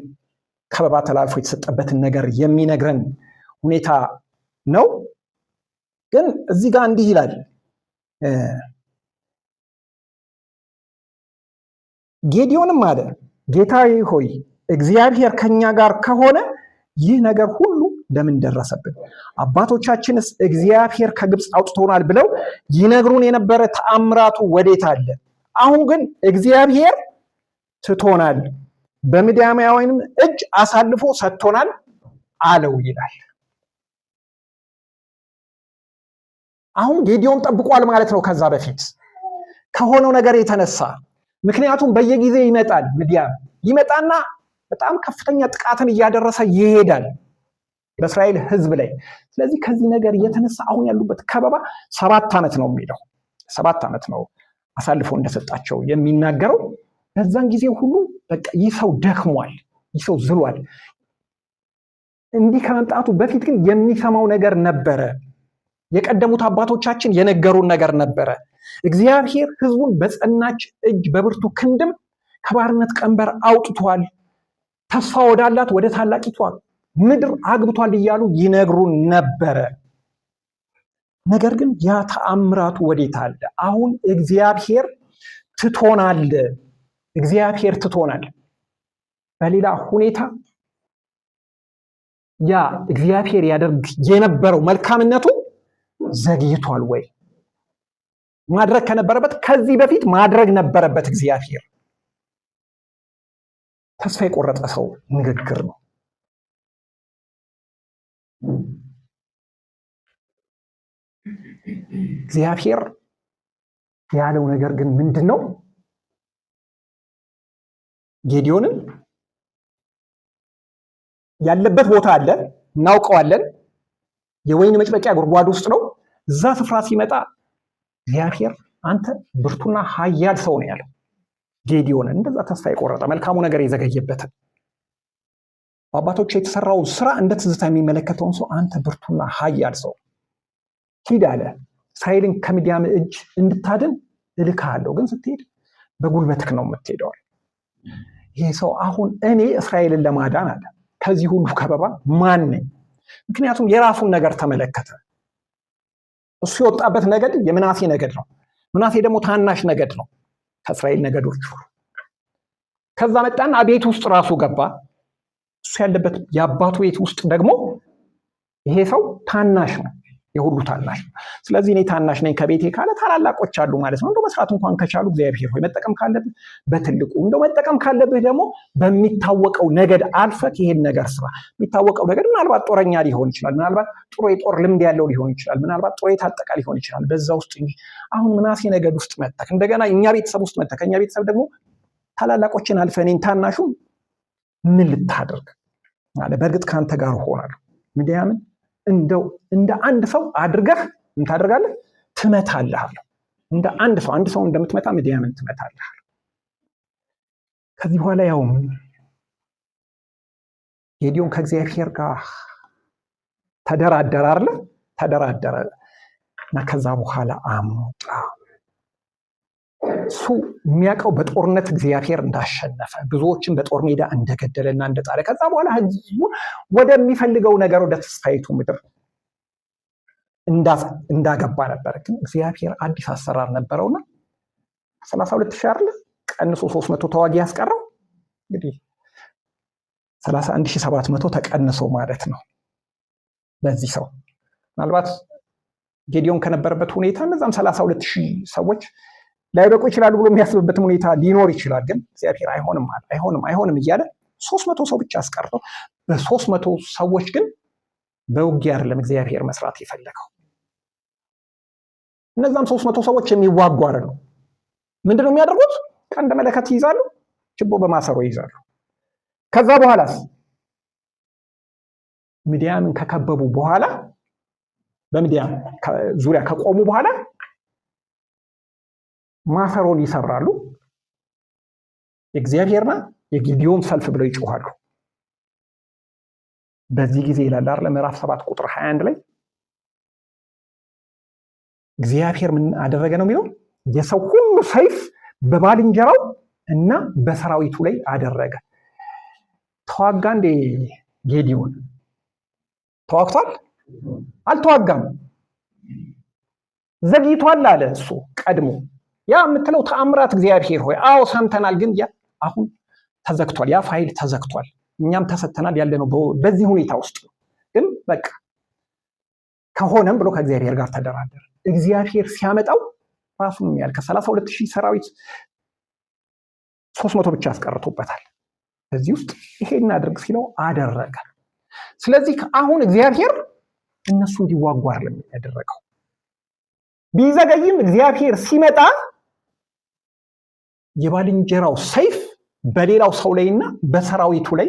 ከበባ ተላልፎ የተሰጠበትን ነገር የሚነግረን ሁኔታ ነው። ግን እዚህ ጋር እንዲህ ይላል፣ ጌዲዮንም አለ ጌታዬ ሆይ እግዚአብሔር ከኛ ጋር ከሆነ ይህ ነገር ሁሉ ለምን ደረሰብን? አባቶቻችንስ እግዚአብሔር ከግብፅ አውጥቶናል ብለው ይነግሩን የነበረ ተአምራቱ ወዴት አለ? አሁን ግን እግዚአብሔር ትቶናል፣ በምድያማውያንም እጅ አሳልፎ ሰጥቶናል አለው ይላል። አሁን ጌዲዮን ጠብቋል ማለት ነው ከዛ በፊት ከሆነው ነገር የተነሳ። ምክንያቱም በየጊዜው ይመጣል፣ ምድያም ይመጣና በጣም ከፍተኛ ጥቃትን እያደረሰ ይሄዳል በእስራኤል ሕዝብ ላይ። ስለዚህ ከዚህ ነገር የተነሳ አሁን ያሉበት ከበባ 7 ዓመት ነው የሚለው፣ 7 ዓመት ነው አሳልፎ እንደሰጣቸው የሚናገረው። በዛን ጊዜ ሁሉ በቃ ይህ ሰው ደክሟል፣ ይህ ሰው ዝሏል። እንዲህ ከመምጣቱ በፊት ግን የሚሰማው ነገር ነበረ። የቀደሙት አባቶቻችን የነገሩን ነገር ነበረ። እግዚአብሔር ሕዝቡን በጸናች እጅ በብርቱ ክንድም ከባርነት ቀንበር አውጥቷል፣ ተስፋ ወዳላት ወደ ታላቂቷ ምድር አግብቷል እያሉ ይነግሩን ነበረ። ነገር ግን ያ ተአምራቱ ወዴት አለ? አሁን እግዚአብሔር ትቶናል። እግዚአብሔር ትቶናል። በሌላ ሁኔታ ያ እግዚአብሔር ያደርግ የነበረው መልካምነቱ ዘግይቷል ወይ? ማድረግ ከነበረበት ከዚህ በፊት ማድረግ ነበረበት። እግዚአብሔር ተስፋ የቆረጠ ሰው ንግግር ነው። እግዚአብሔር ያለው ነገር ግን ምንድን ነው? ጌዲዮንን ያለበት ቦታ አለ፣ እናውቀዋለን። የወይን መጭመቂያ ጉድጓድ ውስጥ ነው። እዛ ስፍራ ሲመጣ እግዚአብሔር አንተ ብርቱና ኃያል ሰው ነው ያለው ጌዲዮንን። እንደዛ ተስፋ የቆረጠ መልካሙ ነገር የዘገየበትን በአባቶች የተሰራውን ስራ እንደ ትዝታ የሚመለከተውን ሰው አንተ ብርቱና ኃያል ሰው ሂድ አለ። እስራኤልን ከምድያም እጅ እንድታድን እልክሃለሁ፣ ግን ስትሄድ በጉልበትክ ነው የምትሄደው። ይሄ ሰው አሁን እኔ እስራኤልን ለማዳን አለ ከዚህ ሁሉ ከበባ ማን ነኝ? ምክንያቱም የራሱን ነገር ተመለከተ። እሱ የወጣበት ነገድ የምናሴ ነገድ ነው። ምናሴ ደግሞ ታናሽ ነገድ ነው ከእስራኤል ነገዶች ሁሉ። ከዛ መጣና ቤት ውስጥ ራሱ ገባ። እሱ ያለበት የአባቱ ቤት ውስጥ ደግሞ ይሄ ሰው ታናሽ ነው፣ የሁሉ ታናሽ ነው። ስለዚህ እኔ ታናሽ ነኝ ከቤቴ ካለ ታላላቆች አሉ ማለት ነው። እንደው መስራት እንኳን ከቻሉ እግዚአብሔር ሆይ መጠቀም ካለብህ በትልቁ፣ እንደው መጠቀም ካለብህ ደግሞ በሚታወቀው ነገድ አልፈህ ይሄን ነገር ስራ። የሚታወቀው ነገድ ምናልባት ጦረኛ ሊሆን ይችላል፣ ምናልባት ጥሩ የጦር ልምድ ያለው ሊሆን ይችላል፣ ምናልባት ጥሩ የታጠቀ ሊሆን ይችላል። በዛ ውስጥ እንጂ አሁን ምናሴ ነገድ ውስጥ መጥተህ እንደገና እኛ ቤተሰብ ውስጥ መጥተህ ከእኛ ቤተሰብ ደግሞ ታላላቆችን አልፈህ እኔን ታናሹ ምን ልታደርግ አለ። በእርግጥ ከአንተ ጋር እሆናለሁ። ምድያምን እንደው እንደ አንድ ሰው አድርገህ ምን ታደርጋለህ? ትመታለህ አለው። እንደ አንድ ሰው አንድ ሰው እንደምትመታ ምድያምን ትመታለህ አለው። ከዚህ በኋላ ያው ጌዲዮን ከእግዚአብሔር ጋር ተደራደረ አይደለ? ተደራደረ እና ከዛ በኋላ አምኖ ወጣ። እሱ የሚያውቀው በጦርነት እግዚአብሔር እንዳሸነፈ ብዙዎችን በጦር ሜዳ እንደገደለና እንደጣለ ከዛ በኋላ ህዝቡ ወደሚፈልገው ነገር ወደ ተስፋይቱ ምድር እንዳገባ ነበር። ግን እግዚአብሔር አዲስ አሰራር ነበረውና 32,000 አይደለ ቀንሶ 300 ተዋጊ ያስቀረው እንግዲህ 31,700 ተቀንሶ ማለት ነው። በዚህ ሰው ምናልባት ጌዲዮን ከነበረበት ሁኔታ እነዛም 32,000 ሰዎች ላይበቁ ይችላሉ ብሎ የሚያስብበትም ሁኔታ ሊኖር ይችላል። ግን እግዚአብሔር አይሆንም አለ፣ አይሆንም አይሆንም እያለ 300 ሰው ብቻ አስቀርቶ በ300 ሰዎች ግን በውጊያ አይደለም እግዚአብሔር መስራት የፈለገው። እነዛም 300 ሰዎች የሚዋጉ አይደሉም። ምንድነው የሚያደርጉት? ቀንደ መለከት ይይዛሉ፣ ችቦ በማሰሮ ይይዛሉ። ከዛ በኋላስ ምድያምን ከከበቡ በኋላ በምድያም ዙሪያ ከቆሙ በኋላ ማሰሮን ይሰብራሉ። የእግዚአብሔርና የጊዲዮን ሰልፍ ብለው ይጮኻሉ። በዚህ ጊዜ ይላል አይደል ምዕራፍ 7 ቁጥር 21 ላይ እግዚአብሔር ምን አደረገ ነው የሚለው? የሰው ሁሉ ሰይፍ በባልንጀራው እና በሰራዊቱ ላይ አደረገ። ተዋጋ እንዴ ጌዲዮን? ተዋግቷል? አልተዋጋም። ዘግይቷል አለ እሱ ቀድሞ። ያ የምትለው ተአምራት እግዚአብሔር ሆይ አዎ ሰምተናል፣ ግን ያ አሁን ተዘግቷል፣ ያ ፋይል ተዘግቷል፣ እኛም ተሰተናል ያለነው በዚህ ሁኔታ ውስጥ ነው። ግን በቃ ከሆነም ብሎ ከእግዚአብሔር ጋር ተደራደረ። እግዚአብሔር ሲያመጣው ራሱን የሚያህል ከ32,000 ሰራዊት 300 ብቻ አስቀርቶበታል። በዚህ ውስጥ ይሄን አድርግ ሲለው አደረገ። ስለዚህ አሁን እግዚአብሔር እነሱ እንዲዋጉ አይደለም ያደረገው። ቢዘገይም እግዚአብሔር ሲመጣ የባልንጀራው ሰይፍ በሌላው ሰው ላይና በሰራዊቱ ላይ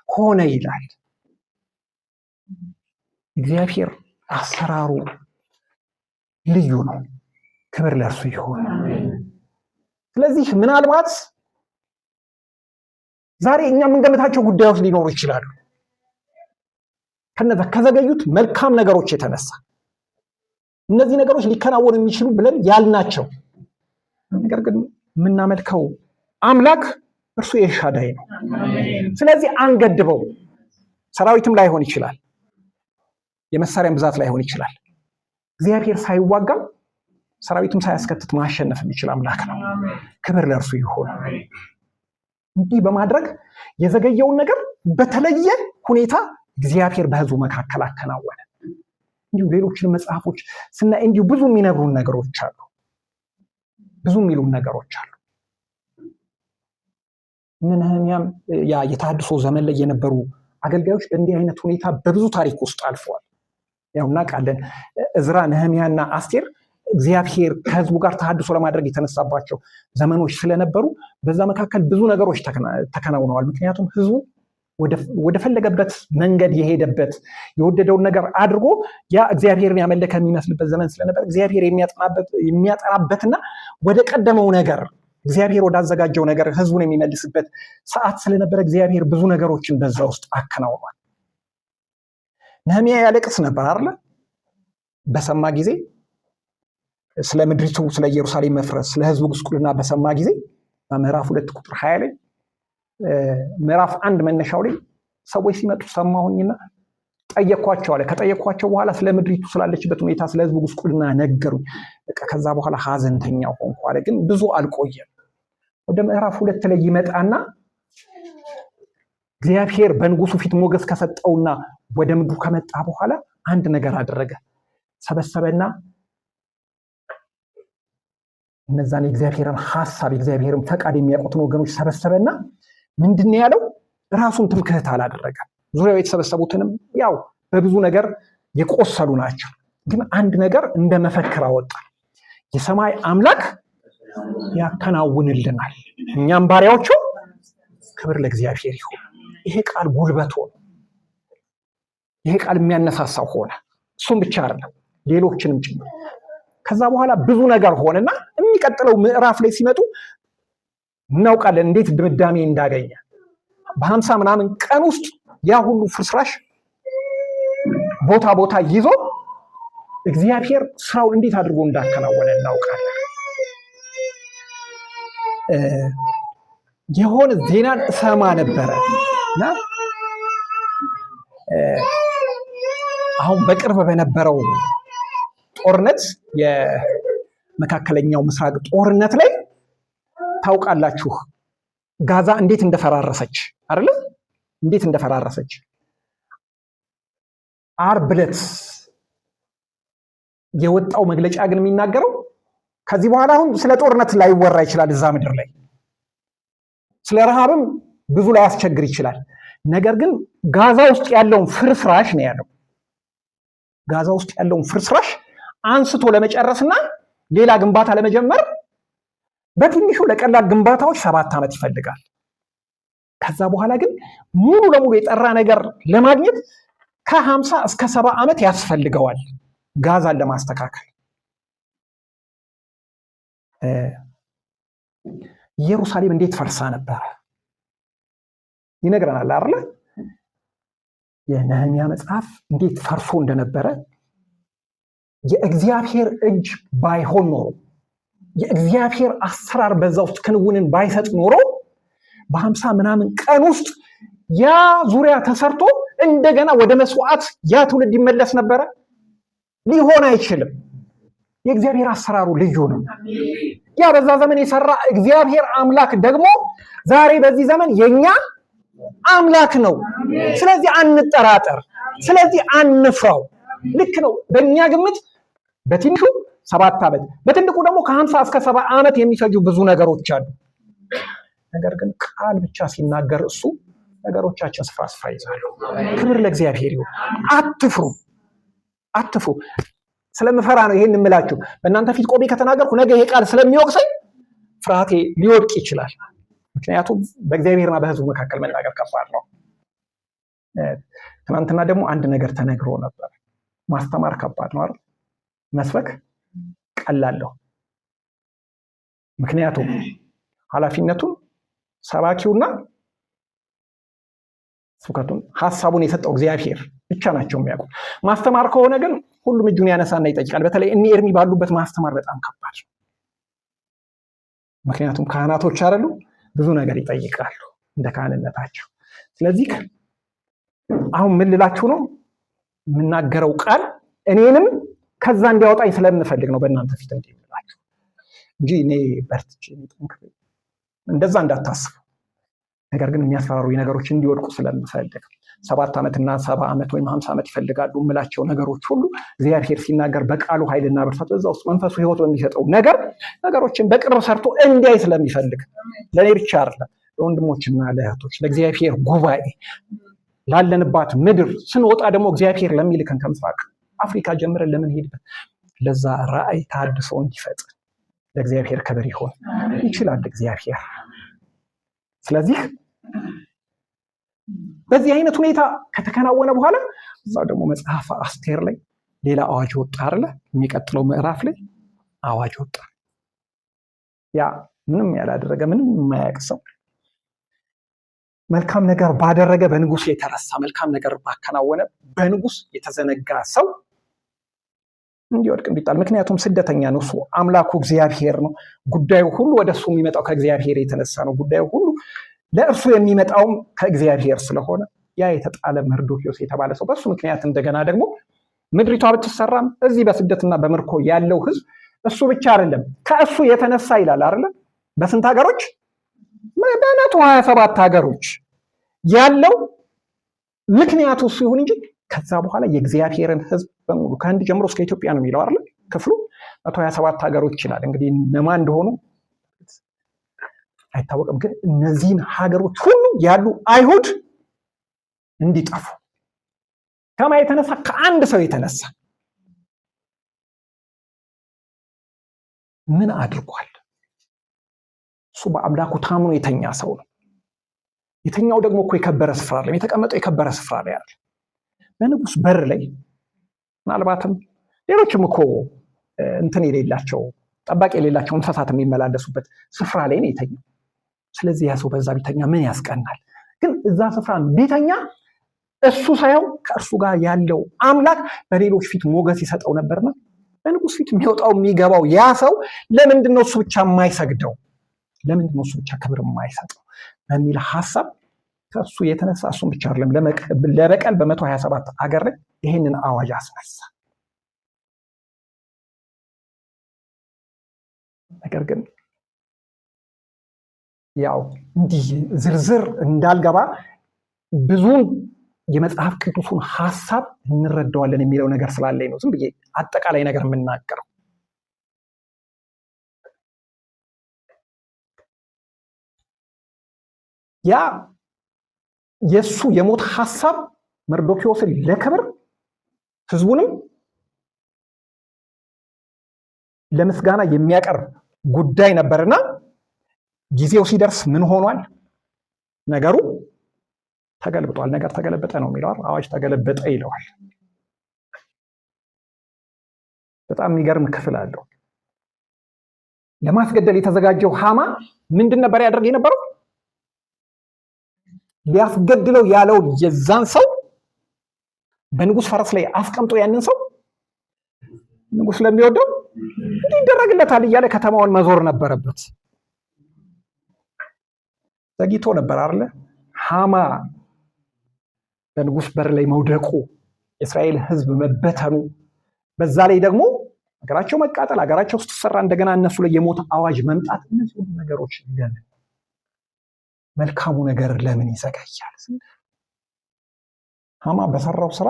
ሆነ ይላል። እግዚአብሔር አሰራሩ ልዩ ነው። ክብር ለእርሱ ይሁን። ስለዚህ ምናልባት ዛሬ እኛ የምንገምታቸው ጉዳዮች ሊኖሩ ይችላሉ። ከነዛ ከዘገዩት መልካም ነገሮች የተነሳ እነዚህ ነገሮች ሊከናወኑ የሚችሉ ብለን ያልናቸው፣ ነገር ግን የምናመልከው አምላክ እርሱ ኤልሻዳይ ነው። ስለዚህ አንገድበው። ሰራዊትም ላይሆን ይችላል፣ የመሳሪያም ብዛት ላይሆን ይችላል። እግዚአብሔር ሳይዋጋም ሰራዊትም ሳያስከትት ማሸነፍ የሚችል አምላክ ነው። ክብር ለእርሱ ይሁን። እንዲህ በማድረግ የዘገየውን ነገር በተለየ ሁኔታ እግዚአብሔር በሕዝቡ መካከል አከናወነ። እንዲሁ ሌሎችን መጽሐፎች ስናይ እንዲሁ ብዙ የሚነግሩን ነገሮች አሉ። ብዙ የሚሉን ነገሮች አሉ። እነ ነህምያም ያ የተሐድሶ ዘመን ላይ የነበሩ አገልጋዮች በእንዲህ አይነት ሁኔታ በብዙ ታሪክ ውስጥ አልፈዋል። ያው እናውቃለን። እዝራ፣ ነህምያና አስቴር እግዚአብሔር ከህዝቡ ጋር ተሐድሶ ለማድረግ የተነሳባቸው ዘመኖች ስለነበሩ በዛ መካከል ብዙ ነገሮች ተከናውነዋል። ምክንያቱም ህዝቡ ወደፈለገበት መንገድ የሄደበት፣ የወደደውን ነገር አድርጎ ያ እግዚአብሔርን ያመለከ የሚመስልበት ዘመን ስለነበር እግዚአብሔር የሚያጠናበትና ወደ ቀደመው ነገር፣ እግዚአብሔር ወዳዘጋጀው ነገር ህዝቡን የሚመልስበት ሰዓት ስለነበረ እግዚአብሔር ብዙ ነገሮችን በዛ ውስጥ አከናውኗል። ነህምያ ያለቅስ ነበር አይደለ? በሰማ ጊዜ፣ ስለ ምድሪቱ፣ ስለ ኢየሩሳሌም መፍረስ፣ ስለ ህዝቡ ጉስቁልና በሰማ ጊዜ ምዕራፍ 2 ቁጥር 20 ላይ፣ ምዕራፍ 1 መነሻው ላይ ሰዎች ሲመጡ ሰማሁኝና ጠየኳቸው አለ። ከጠየኳቸው በኋላ ስለ ምድሪቱ ስላለችበት ሁኔታ፣ ስለ ህዝቡ ጉስቁልና ነገሩኝ። በቃ ከዛ በኋላ ሀዘንተኛ ሆንኩ አለ። ግን ብዙ አልቆየም። ወደ ምዕራፍ 2 ላይ ይመጣና እግዚአብሔር በንጉሱ ፊት ሞገስ ከሰጠውና ወደ ምድሩ ከመጣ በኋላ አንድ ነገር አደረገ። ሰበሰበና እነዛን የእግዚአብሔርን ሐሳብ፣ የእግዚአብሔርን ፈቃድ የሚያውቁትን ወገኖች ሰበሰበና ምንድን ነው ያለው? ራሱን ትምክህት አላደረገም። ዙሪያው የተሰበሰቡትንም ያው በብዙ ነገር የቆሰሉ ናቸው። ግን አንድ ነገር እንደ መፈክር አወጣ። የሰማይ አምላክ ያከናውንልናል፣ እኛም ባሪያዎቹ። ክብር ለእግዚአብሔር ይሁን። ይሄ ቃል ጉልበት ሆነ። ይሄ ቃል የሚያነሳሳው ሆነ። እሱም ብቻ አይደለም፣ ሌሎችንም ጭምር። ከዛ በኋላ ብዙ ነገር ሆነና የሚቀጥለው ምዕራፍ ላይ ሲመጡ እናውቃለን እንዴት ድምዳሜ እንዳገኘ። በ50 ምናምን ቀን ውስጥ ያ ሁሉ ፍርስራሽ ቦታ ቦታ ይዞ እግዚአብሔር ስራውን እንዴት አድርጎ እንዳከናወነ እናውቃለን። የሆነ ዜናን እሰማ ነበረ እና አሁን በቅርብ በነበረው ጦርነት፣ የመካከለኛው ምስራቅ ጦርነት ላይ ታውቃላችሁ ጋዛ እንዴት እንደፈራረሰች አይደለ? እንዴት እንደፈራረሰች። ዓርብ ዕለት የወጣው መግለጫ ግን የሚናገረው ከዚህ በኋላ አሁን ስለ ጦርነት ላይወራ ይችላል፣ እዛ ምድር ላይ ስለ ረሃብም ብዙ ላያስቸግር ይችላል። ነገር ግን ጋዛ ውስጥ ያለውን ፍርስራሽ ነው ያለው። ጋዛ ውስጥ ያለውን ፍርስራሽ አንስቶ ለመጨረስና ሌላ ግንባታ ለመጀመር በትንሹ ለቀላል ግንባታዎች 7 ዓመት ይፈልጋል። ከዛ በኋላ ግን ሙሉ ለሙሉ የጠራ ነገር ለማግኘት ከ50 እስከ 70 ዓመት ያስፈልገዋል ጋዛን ለማስተካከል። ኢየሩሳሌም እንዴት ፈርሳ ነበረ ይነግረናል አይደለ? የነህሚያ መጽሐፍ እንዴት ፈርሶ እንደነበረ፣ የእግዚአብሔር እጅ ባይሆን ኖሮ፣ የእግዚአብሔር አሰራር በዛ ውስጥ ክንውንን ባይሰጥ ኖሮ በ50 ምናምን ቀን ውስጥ ያ ዙሪያ ተሰርቶ እንደገና ወደ መስዋዕት ያ ትውልድ ይመለስ ነበረ? ሊሆን አይችልም። የእግዚአብሔር አሰራሩ ልዩ ነው። ያ በዛ ዘመን የሰራ እግዚአብሔር አምላክ ደግሞ ዛሬ በዚህ ዘመን የኛ አምላክ ነው። ስለዚህ አንጠራጠር፣ ስለዚህ አንፍራው። ልክ ነው። በእኛ ግምት በትንሹ 7 ዓመት፣ በትልቁ ደግሞ ከ50 እስከ 70 ዓመት የሚፈጁ ብዙ ነገሮች አሉ። ነገር ግን ቃል ብቻ ሲናገር እሱ ነገሮቻችን ስፍራ ስፍራ ይዛሉ። ክብር ለእግዚአብሔር ይሁን። አትፍሩ፣ አትፍሩ። ስለምፈራ ነው ይሄን የምላችሁ። በእናንተ ፊት ቆሜ ከተናገርኩ ነገ ይሄ ቃል ስለሚወቅሰኝ ፍርሃቴ ሊወድቅ ይችላል። ምክንያቱም በእግዚአብሔርና በሕዝቡ መካከል መናገር ከባድ ነው። ትናንትና ደግሞ አንድ ነገር ተነግሮ ነበር። ማስተማር ከባድ ነው አይደል? መስበክ ቀላል ነው። ምክንያቱም ኃላፊነቱን ሰባኪውና ስብከቱን ሀሳቡን የሰጠው እግዚአብሔር ብቻ ናቸው የሚያውቁት። ማስተማር ከሆነ ግን ሁሉም እጁን ያነሳና ይጠይቃል። በተለይ እኒ ኤርሚ ባሉበት ማስተማር በጣም ከባድ ነው። ምክንያቱም ካህናቶች አይደሉ፣ ብዙ ነገር ይጠይቃሉ እንደ ካህንነታቸው። ስለዚህ አሁን ምን ልላችሁ ነው? የምናገረው ቃል እኔንም ከዛ እንዲያወጣኝ ስለምፈልግ ነው በእናንተ ፊት እንዲህ የምላችሁ እንጂ እኔ በርትቼ ጠንክሬ እንደዛ እንዳታስቡ። ነገር ግን የሚያስፈራሩ ነገሮች እንዲወድቁ ስለምፈልግ 7 ዓመትና 70 ዓመት ወይም 50 ዓመት ይፈልጋሉ የምላቸው ነገሮች ሁሉ እግዚአብሔር ሲናገር በቃሉ ኃይልና ብርታት በዛ ውስጥ መንፈሱ ሕይወት በሚሰጠው ነገር ነገሮችን በቅርብ ሰርቶ እንዲያይ ስለሚፈልግ ለእኔ ብቻ አይደለም፣ ለወንድሞችና ለእህቶች፣ ለእግዚአብሔር ጉባኤ፣ ላለንባት ምድር ስንወጣ ደግሞ እግዚአብሔር ለሚልከን ከምስራቅ አፍሪካ ጀምረን ለምንሄድበት ለዛ ራእይ ታድሶ እንዲፈጥን ለእግዚአብሔር ክብር ይሁን። ይችላል እግዚአብሔር። ስለዚህ በዚህ አይነት ሁኔታ ከተከናወነ በኋላ እዛው ደግሞ መጽሐፈ አስቴር ላይ ሌላ አዋጅ ወጣ አይደለ? የሚቀጥለው ምዕራፍ ላይ አዋጅ ወጣ። ያ ምንም ያላደረገ ምንም የማያውቅ ሰው መልካም ነገር ባደረገ በንጉስ የተረሳ፣ መልካም ነገር ባከናወነ በንጉስ የተዘነጋ ሰው እንዲወድቅ እንዲጣል። ምክንያቱም ስደተኛ ነው እሱ፣ አምላኩ እግዚአብሔር ነው። ጉዳዩ ሁሉ ወደ እሱ የሚመጣው ከእግዚአብሔር የተነሳ ነው። ጉዳዩ ሁሉ ለእርሱ የሚመጣውም ከእግዚአብሔር ስለሆነ ያ የተጣለ መርዶክዮስ የተባለ ሰው በእሱ ምክንያት እንደገና ደግሞ ምድሪቷ ብትሰራም እዚህ በስደትና በምርኮ ያለው ሕዝብ እሱ ብቻ አይደለም፣ ከእሱ የተነሳ ይላል አይደለ? በስንት ሀገሮች? በ127 ሀገሮች ያለው ምክንያቱ እሱ ይሁን እንጂ ከዛ በኋላ የእግዚአብሔርን ሕዝብ በሙሉ ከህንድ ጀምሮ እስከ ኢትዮጵያ ነው የሚለው አይደለ? ክፍሉ 127 ሀገሮች ይላል። እንግዲህ እነማን እንደሆኑ አይታወቅም። ግን እነዚህን ሀገሮች ሁሉ ያሉ አይሁድ እንዲጠፉ ከማ የተነሳ? ከአንድ ሰው የተነሳ ምን አድርጓል? እሱ በአምላኩ ታምኖ የተኛ ሰው ነው። የተኛው ደግሞ እኮ የከበረ ስፍራ ላይ የተቀመጠው፣ የከበረ ስፍራ ላይ አይደል። በንጉስ በር ላይ ምናልባትም ሌሎችም እኮ እንትን የሌላቸው፣ ጠባቂ የሌላቸው እንስሳት የሚመላለሱበት ስፍራ ላይ ነው የተኛው። ስለዚህ ያ ሰው በዛ ቢተኛ ምን ያስቀናል? ግን እዛ ስፍራ ቢተኛ እሱ ሳይሆን ከእርሱ ጋር ያለው አምላክ በሌሎች ፊት ሞገስ ይሰጠው ነበርና በንጉስ ፊት የሚወጣው የሚገባው ያ ሰው ለምንድን ነው እሱ ብቻ የማይሰግደው? ለምንድን ነው እሱ ብቻ ክብር የማይሰጠው? በሚል ሀሳብ ከእሱ የተነሳ እሱን ብቻ አይደለም፣ ለበቀል በ127 አገር ላይ ይሄንን አዋጅ አስነሳ። ነገር ግን ያው እንዲህ ዝርዝር እንዳልገባ ብዙን የመጽሐፍ ቅዱሱን ሀሳብ እንረዳዋለን የሚለው ነገር ስላለኝ ነው ዝም ብዬ አጠቃላይ ነገር የምናገረው። ያ የሱ የሞት ሀሳብ መርዶክዮስን ለክብር ህዝቡንም ለምስጋና የሚያቀርብ ጉዳይ ነበርና ጊዜው ሲደርስ ምን ሆኗል? ነገሩ ተገልብጧል። ነገር ተገለበጠ ነው የሚለው፣ አዋጅ ተገለበጠ ይለዋል። በጣም የሚገርም ክፍል አለው። ለማስገደል የተዘጋጀው ሃማ ምንድን ነበር ያደርግ የነበረው? ሊያስገድለው ያለውን የዛን ሰው በንጉስ ፈረስ ላይ አስቀምጦ ያንን ሰው ንጉስ ለሚወደው እንዲህ ይደረግለታል እያለ ከተማውን መዞር ነበረበት። ዘግይቶ ነበር አይደለ? ሃማ በንጉስ በር ላይ መውደቁ፣ የእስራኤል ሕዝብ መበተኑ፣ በዛ ላይ ደግሞ ሀገራቸው መቃጠል፣ ሀገራቸው ስትሰራ እንደገና እነሱ ላይ የሞት አዋጅ መምጣት፣ እነዚህ ሁሉ ነገሮች ለምን መልካሙ ነገር ለምን ይዘገያል? ሃማ በሰራው ስራ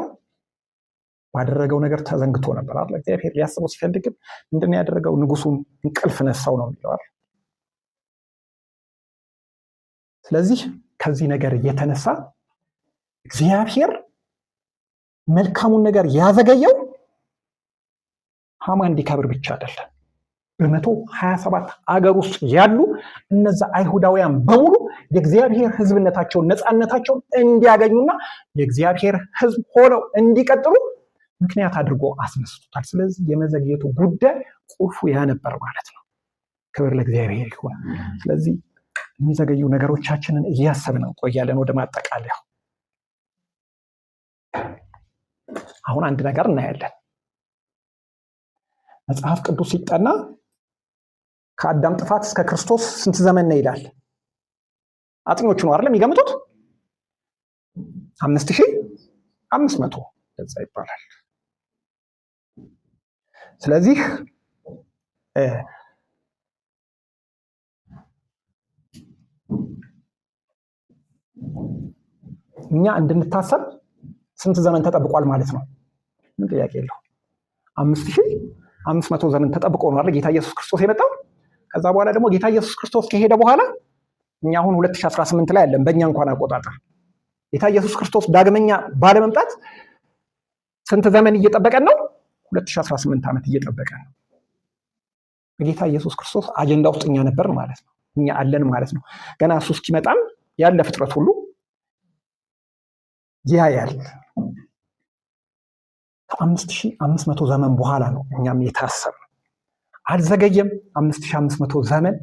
ባደረገው ነገር ተዘንግቶ ነበር አይደል? እግዚአብሔር ሊያስበው ሲፈልግም ምንድን ነው ያደረገው? ንጉሱን እንቅልፍ ነሳው ነው የሚለው አይደል? ስለዚህ ከዚህ ነገር የተነሳ እግዚአብሔር መልካሙን ነገር ያዘገየው ሃማ እንዲከብር ብቻ አይደለም። በ127 አገር ውስጥ ያሉ እነዛ አይሁዳውያን በሙሉ የእግዚአብሔር ሕዝብነታቸውን ነፃነታቸውን እንዲያገኙና የእግዚአብሔር ሕዝብ ሆነው እንዲቀጥሉ ምክንያት አድርጎ አስነስቶታል። ስለዚህ የመዘግየቱ ጉዳይ ቁልፉ ያ ነበር ማለት ነው። ክብር ለእግዚአብሔር ይሁን። ስለዚህ የሚዘገዩ ነገሮቻችንን እያሰብን እንቆያለን። ወደ ማጠቃለያው አሁን አንድ ነገር እናያለን። መጽሐፍ ቅዱስ ሲጠና ከአዳም ጥፋት እስከ ክርስቶስ ስንት ዘመን ነው ይላል? አጥኞቹ ነው አይደል የሚገምቱት? 5500 እንደዛ ይባላል። ስለዚህ እኛ እንድንታሰብ ስንት ዘመን ተጠብቋል ማለት ነው? ምን ጥያቄ የለው። 5500 ዘመን ተጠብቆ ነው አይደል ጌታ ኢየሱስ ክርስቶስ የመጣው። ከዛ በኋላ ደግሞ ጌታ ኢየሱስ ክርስቶስ ከሄደ በኋላ እኛ አሁን 2018 ላይ አለን፣ በእኛ እንኳን አቆጣጠር። ጌታ ኢየሱስ ክርስቶስ ዳግመኛ ባለመምጣት ስንት ዘመን እየጠበቀን ነው? 2018 ዓመት እየጠበቀን ነው። በጌታ ኢየሱስ ክርስቶስ አጀንዳ ውስጥ እኛ ነበርን ማለት ነው። እኛ አለን ማለት ነው። ገና እሱ እስኪመጣም ያለ ፍጥረት ሁሉ ያያል። ከ5500 ዘመን በኋላ ነው እኛም የታሰብነው። አልዘገየም። 5500 ዘመን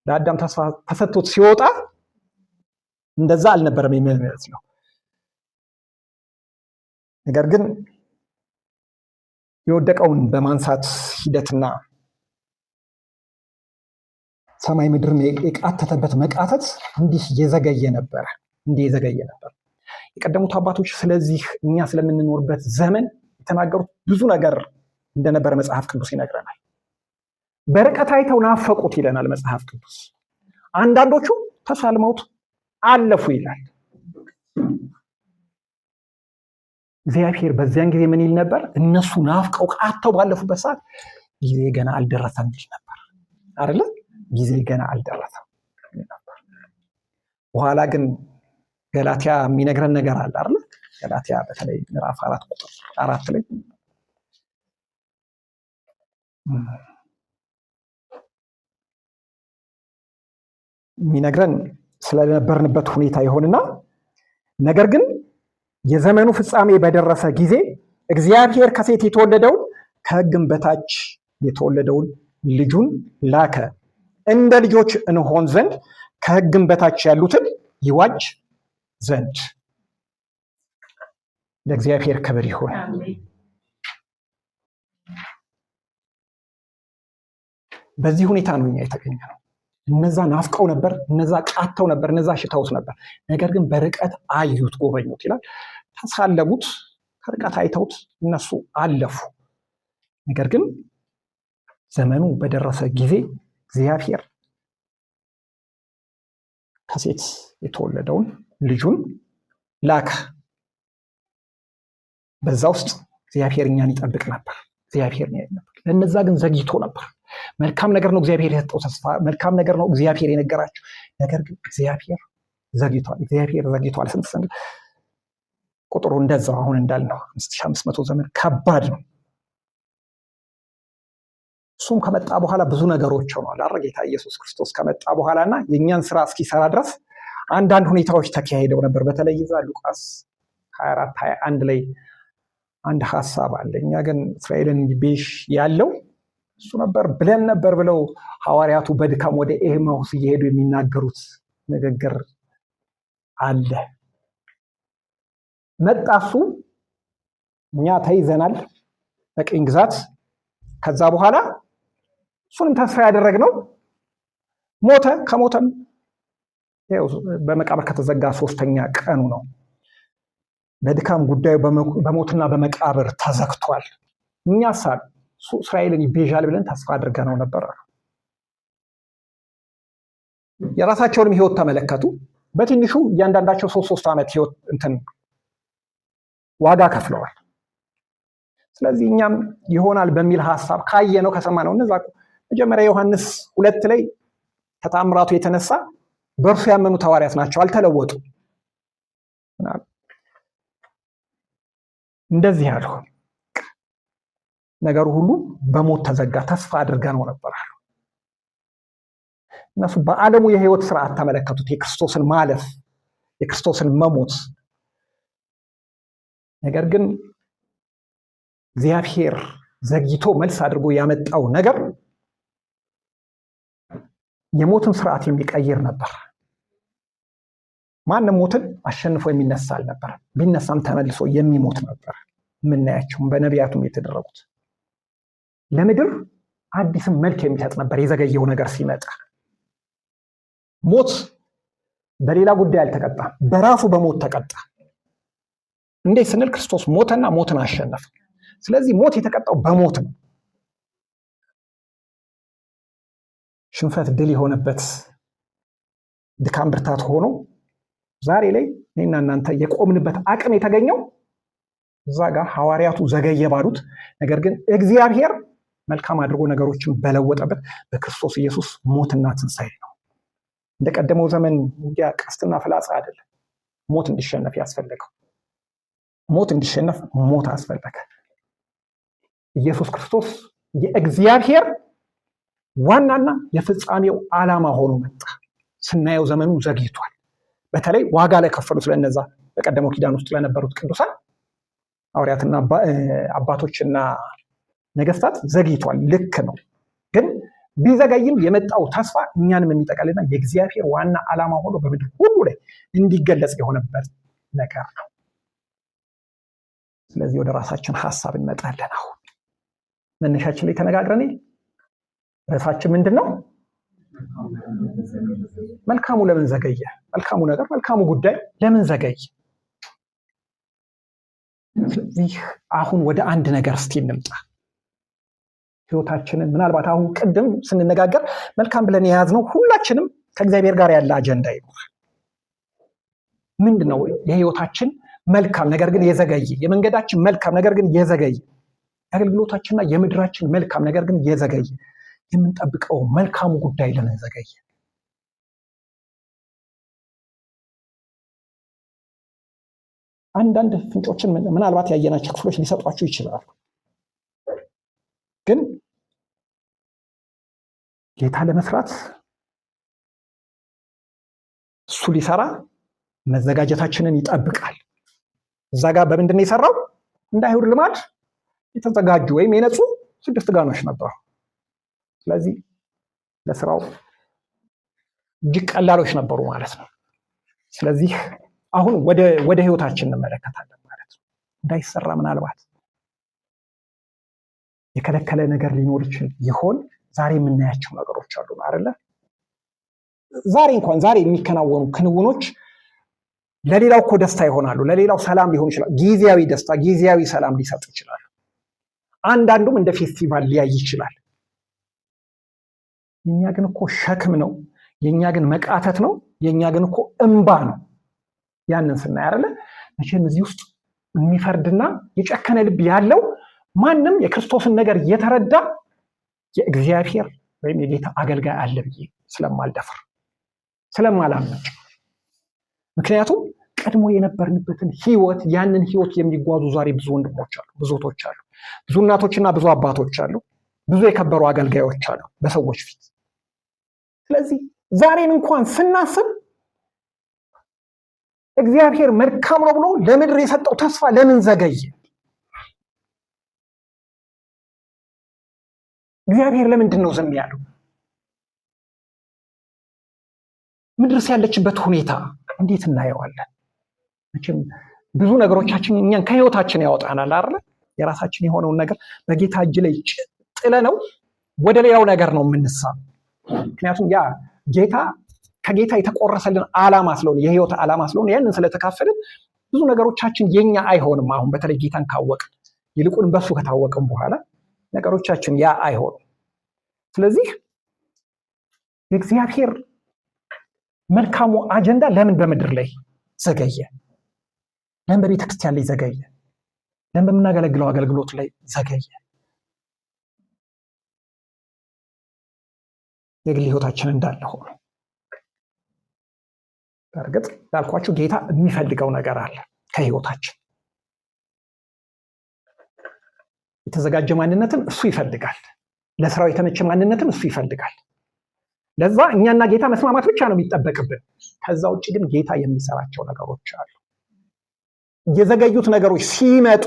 ለአዳም ተስፋ ተሰጥቶት ሲወጣ እንደዛ አልነበረም የሚመስለው። ነገር ግን የወደቀውን በማንሳት ሂደትና ሰማይ ምድርን የቃተተበት መቃተት እንዲህ የዘገየ ነበረ፣ እንዲህ የዘገየ ነበር። የቀደሙት አባቶች ስለዚህ እኛ ስለምንኖርበት ዘመን የተናገሩት ብዙ ነገር እንደነበረ መጽሐፍ ቅዱስ ይነግረናል። በርቀት አይተው ናፈቁት ይለናል መጽሐፍ ቅዱስ። አንዳንዶቹ ተሳልመውት አለፉ ይላል። እግዚአብሔር በዚያን ጊዜ ምን ይል ነበር? እነሱ ናፍቀው ቃተው ባለፉበት ሰዓት ጊዜ ገና አልደረሰም ይል ነበር አይደለ? ጊዜ ገና አልደረሰም ነበር። በኋላ ግን ገላትያ የሚነግረን ነገር አለ አይደለ? ገላትያ በተለይ ምዕራፍ 4 ቁጥር 4 ላይ የሚነግረን ስለነበርንበት ሁኔታ ይሆንና ነገር ግን የዘመኑ ፍጻሜ በደረሰ ጊዜ እግዚአብሔር ከሴት የተወለደውን ከሕግም በታች የተወለደውን ልጁን ላከ፣ እንደ ልጆች እንሆን ዘንድ ከሕግም በታች ያሉትን ይዋጅ ዘንድ። ለእግዚአብሔር ክብር ይሁን። በዚህ ሁኔታ ነው እኛ የተገኘነው። እነዛ ናፍቀው ነበር፣ እነዛ ቃተው ነበር፣ እነዛ ሽተውት ነበር። ነገር ግን በርቀት አዩት፣ ጎበኙት ይላል። ተሳለሙት፣ ከርቀት አይተውት እነሱ አለፉ። ነገር ግን ዘመኑ በደረሰ ጊዜ እግዚአብሔር ከሴት የተወለደውን ልጁን ላከ። በዛ ውስጥ እግዚአብሔር እኛን ይጠብቅ ነበር። እግዚአብሔር ነበር። ለነዛ ግን ዘግይቶ ነበር። መልካም ነገር ነው እግዚአብሔር የሰጠው ተስፋ፣ መልካም ነገር ነው እግዚአብሔር የነገራቸው። ነገር ግን እግዚአብሔር ዘግይቷል። እግዚአብሔር ዘግይቷል። ስንት ስንት ቁጥሩ እንደዛው አሁን እንዳልነው 5500 ዘመን ከባድ ነው። እሱም ከመጣ በኋላ ብዙ ነገሮች ሆነዋል። አረ ጌታ ኢየሱስ ክርስቶስ ከመጣ በኋላና የእኛን ስራ እስኪሰራ ድረስ አንዳንድ ሁኔታዎች ተካሂደው ነበር። በተለይ እዛ ሉቃስ 24 21 ላይ አንድ ሐሳብ አለ። እኛ ግን እስራኤልን ቤሽ ያለው እሱ ነበር ብለን ነበር ብለው ሐዋርያቱ በድካም ወደ ኤማሁስ እየሄዱ የሚናገሩት ንግግር አለ። መጣ እሱ፣ እኛ ተይዘናል በቅኝ ግዛት። ከዛ በኋላ እሱንም ተስፋ ያደረግነው ሞተ። ከሞተም ይኸው በመቃብር ከተዘጋ 3ኛ ቀኑ ነው። በድካም ጉዳዩ በሞትና በመቃብር ተዘግቷል። እኛ ሳል እሱ እስራኤልን ይቤዣል ብለን ተስፋ አድርገነው ነበር አሉ። የራሳቸውንም ህይወት ተመለከቱ። በትንሹ እያንዳንዳቸው ሶስት ሶስት ዓመት ህይወት እንትን ዋጋ ከፍለዋል። ስለዚህ እኛም ይሆናል በሚል ሐሳብ ካየነው ከሰማነው እነዛ መጀመሪያ ዮሐንስ 2 ላይ ከተአምራቱ የተነሳ በእርሱ ያመኑት ሐዋርያት ናቸው፣ አልተለወጡም። እንደዚህ አሉ። ነገሩ ሁሉ በሞት ተዘጋ፣ ተስፋ አድርገነው ነበር አሉ። እነሱ በዓለሙ የህይወት ስርዓት ተመለከቱት፣ የክርስቶስን ማለፍ፣ የክርስቶስን መሞት። ነገር ግን እግዚአብሔር ዘግይቶ መልስ አድርጎ ያመጣው ነገር የሞትን ስርዓት የሚቀይር ነበር። ማንም ሞትን አሸንፎ የሚነሳ አልነበረም። ቢነሳም ተመልሶ የሚሞት ነበር። የምናያቸው በነቢያቱም የተደረጉት ለምድር አዲስም መልክ የሚሰጥ ነበር። የዘገየው ነገር ሲመጣ ሞት በሌላ ጉዳይ አልተቀጣም፣ በራሱ በሞት ተቀጣ። እንዴት ስንል ክርስቶስ ሞተና ሞትን አሸነፈ። ስለዚህ ሞት የተቀጣው በሞት ነው። ሽንፈት ድል የሆነበት ድካም ብርታት ሆኖ ዛሬ ላይ እኔና እናንተ የቆምንበት አቅም የተገኘው እዛ ጋር ሐዋርያቱ ዘገየ ባሉት፣ ነገር ግን እግዚአብሔር መልካም አድርጎ ነገሮችን በለወጠበት በክርስቶስ ኢየሱስ ሞትና ትንሣኤ ነው። እንደቀደመው ዘመን ውጊያ ቀስትና ፍላጻ አይደለም። ሞት እንዲሸነፍ ያስፈለገው ሞት እንዲሸነፍ ሞት አስፈለገ። ኢየሱስ ክርስቶስ የእግዚአብሔር ዋናና የፍጻሜው ዓላማ ሆኖ መጣ። ስናየው ዘመኑ ዘግይቷል። በተለይ ዋጋ ላይ ከፈሉት ለነዛ በቀደመው ኪዳን ውስጥ ለነበሩት ቅዱሳን ሐዋርያትና አባቶችና ነገስታት ዘግይቷል። ልክ ነው። ግን ቢዘገይም የመጣው ተስፋ እኛንም የሚጠቀልና የእግዚአብሔር ዋና ዓላማ ሆኖ በምድር ሁሉ ላይ እንዲገለጽ የሆነበት ነገር ነው። ስለዚህ ወደ ራሳችን ሀሳብ እንመጣለን። አሁን መነሻችን ላይ ተነጋግረን ርዕሳችን ምንድን ነው? መልካሙ ለምን ዘገየ? መልካሙ ነገር፣ መልካሙ ጉዳይ ለምን ዘገየ? ስለዚህ አሁን ወደ አንድ ነገር እስቲ እንምጣ። ህይወታችንን ምናልባት አሁን ቅድም ስንነጋገር መልካም ብለን የያዝነው ሁላችንም ከእግዚአብሔር ጋር ያለ አጀንዳ ይኖራል። ምንድን ነው የህይወታችን መልካም ነገር ግን የዘገየ? የመንገዳችን መልካም ነገር ግን የዘገየ? የአገልግሎታችንና የምድራችን መልካም ነገር ግን የዘገየ? የምንጠብቀው መልካሙ ጉዳይ ለምን ዘገየ? አንዳንድ ፍንጮችን ምናልባት ያየናቸው ክፍሎች ሊሰጧችሁ ይችላሉ። ግን ጌታ ለመስራት እሱ ሊሰራ መዘጋጀታችንን ይጠብቃል። እዛ ጋር በምንድን ነው የሰራው? እንደ አይሁድ ልማድ የተዘጋጁ ወይም የነጹ 6 ጋኖች ነበሩ። ስለዚህ ለስራው እጅግ ቀላሎች ነበሩ ማለት ነው። ስለዚህ አሁን ወደ ህይወታችን እንመለከታለን ማለት ነው። እንዳይሰራ ምናልባት የከለከለ ነገር ሊኖር ይችል ይሆን? ዛሬ የምናያቸው ነገሮች አሉ አይደለ? ዛሬ እንኳን ዛሬ የሚከናወኑ ክንውኖች ለሌላው እኮ ደስታ ይሆናሉ፣ ለሌላው ሰላም ሊሆን ይችላል። ጊዜያዊ ደስታ፣ ጊዜያዊ ሰላም ሊሰጡ ይችላሉ። አንዳንዱም እንደ ፌስቲቫል ሊያይ ይችላል። የኛ ግን እኮ ሸክም ነው። የኛ ግን መቃተት ነው። የኛ ግን እኮ እንባ ነው። ያንን ስናይ አይደለ መቼም እዚህ ውስጥ የሚፈርድና የጨከነ ልብ ያለው ማንም የክርስቶስን ነገር የተረዳ የእግዚአብሔር ወይም የጌታ አገልጋይ አለ ብዬ ስለማልደፍር ስለማላምን፣ ምክንያቱም ቀድሞ የነበርንበትን ህይወት ያንን ህይወት የሚጓዙ ዛሬ ብዙ ወንድሞች አሉ፣ ብዙ እህቶች አሉ፣ ብዙ እናቶችና ብዙ አባቶች አሉ፣ ብዙ የከበሩ አገልጋዮች አሉ በሰዎች ፊት። ስለዚህ ዛሬን እንኳን ስናስብ እግዚአብሔር መልካም ነው ብሎ ለምድር የሰጠው ተስፋ ለምን ዘገየ? እግዚአብሔር ለምንድን ነው ዝም ያለው? ምድርስ ያለችበት ሁኔታ እንዴት እናየዋለን? መቼም ብዙ ነገሮቻችን እኛን ከህይወታችን ያወጣናል አይደለ? የራሳችን የሆነውን ነገር በጌታ እጅ ላይ ጥለነው ወደ ሌላው ነገር ነው የምንሳብ። ምክንያቱም ያ ጌታ ከጌታ የተቆረሰልን ዓላማ ስለሆነ የህይወት ዓላማ ስለሆነ ያንን ስለተካፈልን ብዙ ነገሮቻችን የኛ አይሆንም። አሁን በተለይ ጌታን ካወቅን ይልቁን በሱ ከታወቅን በኋላ ነገሮቻችን ያ አይሆንም። ስለዚህ የእግዚአብሔር መልካሙ አጀንዳ ለምን በምድር ላይ ዘገየ? ለምን በቤተክርስቲያን ላይ ዘገየ? ለምን በምናገለግለው አገልግሎት ላይ ዘገየ? የግል ህይወታችን እንዳለ ሆኖ በእርግጥ እንዳልኳችሁ ጌታ የሚፈልገው ነገር አለ ከህይወታችን። የተዘጋጀ ማንነትን እሱ ይፈልጋል። ለስራው የተመቸ ማንነትን እሱ ይፈልጋል። ለዛ እኛና ጌታ መስማማት ብቻ ነው የሚጠበቅብን። ከዛ ውጭ ግን ጌታ የሚሰራቸው ነገሮች አሉ። የዘገዩት ነገሮች ሲመጡ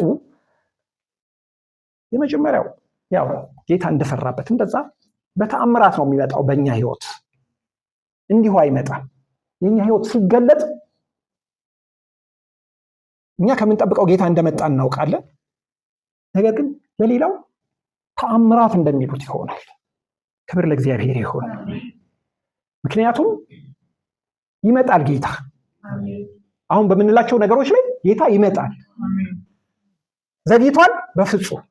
የመጀመሪያው ያው ጌታ እንደሰራበት እንደዛ በተአምራት ነው የሚመጣው በእኛ ህይወት። እንዲሁ አይመጣም። የኛ ህይወት ሲገለጥ እኛ ከምንጠብቀው ጌታ እንደመጣ እናውቃለን። ነገር ግን ለሌላው ተአምራት እንደሚሉት ይሆናል። ክብር ለእግዚአብሔር ይሁን። ምክንያቱም ይመጣል ጌታ። አሁን በምንላቸው ነገሮች ላይ ጌታ ይመጣል። ዘግይቷል? በፍጹም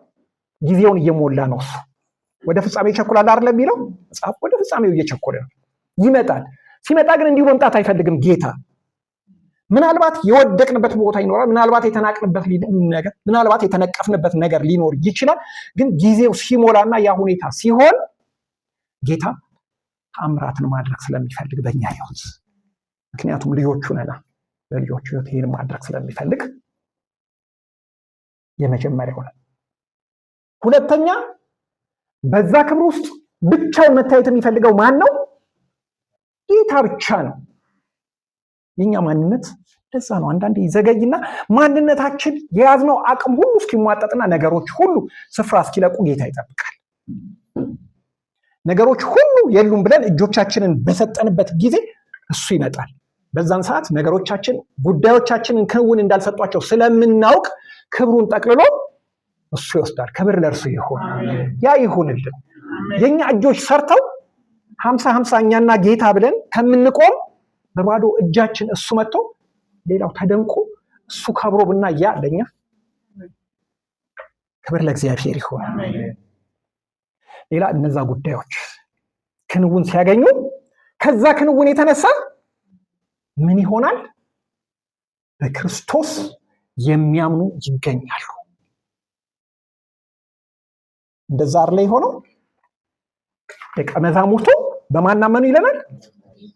ጊዜውን እየሞላ ነው። እሱ ወደ ፍጻሜ ይቸኩላል አይደል የሚለው መጽሐፍ። ወደ ፍጻሜው እየቸኮለ ነው። ይመጣል። ሲመጣ ግን እንዲሁ መምጣት አይፈልግም ጌታ። ምናልባት የወደቅንበት ቦታ ይኖራል። ምናልባት የተናቅንበት ነገር፣ ምናልባት የተነቀፍንበት ነገር ሊኖር ይችላል። ግን ጊዜው ሲሞላና ያ ሁኔታ ሲሆን ጌታ ተአምራትን ማድረግ ስለሚፈልግ በእኛ ሕይወት፣ ምክንያቱም ልጆቹ ነና፣ በልጆቹ ሕይወት ይህን ማድረግ ስለሚፈልግ የመጀመሪያው ነው። ሁለተኛ፣ በዛ ክብር ውስጥ ብቻውን መታየት የሚፈልገው ማን ነው? ጌታ ብቻ ነው። የኛ ማንነት ለዛ ነው። አንዳንዴ ይዘገይና ማንነታችን የያዝነው አቅም ሁሉ እስኪሟጠጥና ነገሮች ሁሉ ስፍራ እስኪለቁ ጌታ ይጠብቃል። ነገሮች ሁሉ የሉም ብለን እጆቻችንን በሰጠንበት ጊዜ እሱ ይመጣል። በዛን ሰዓት ነገሮቻችን ጉዳዮቻችንን ክንውን እንዳልሰጧቸው ስለምናውቅ ክብሩን ጠቅልሎ እሱ ይወስዳል። ክብር ለእርሱ ይሁን። ያ ይሁንልን። የኛ እጆች ሰርተው 50-50 እኛና ጌታ ብለን ከምንቆም በባዶ እጃችን እሱ መጥቶ ሌላው ተደንቆ እሱ ከብሮ ብና ያ ለኛ ክብር ለእግዚአብሔር ይሁን። ሌላ እነዛ ጉዳዮች ክንውን ሲያገኙ ከዛ ክንውን የተነሳ ምን ይሆናል? በክርስቶስ የሚያምኑ ይገኛሉ። እንደዛ አይደለ የሆነው? ደቀ መዛሙርቱ በማን አመኑ ይለናል?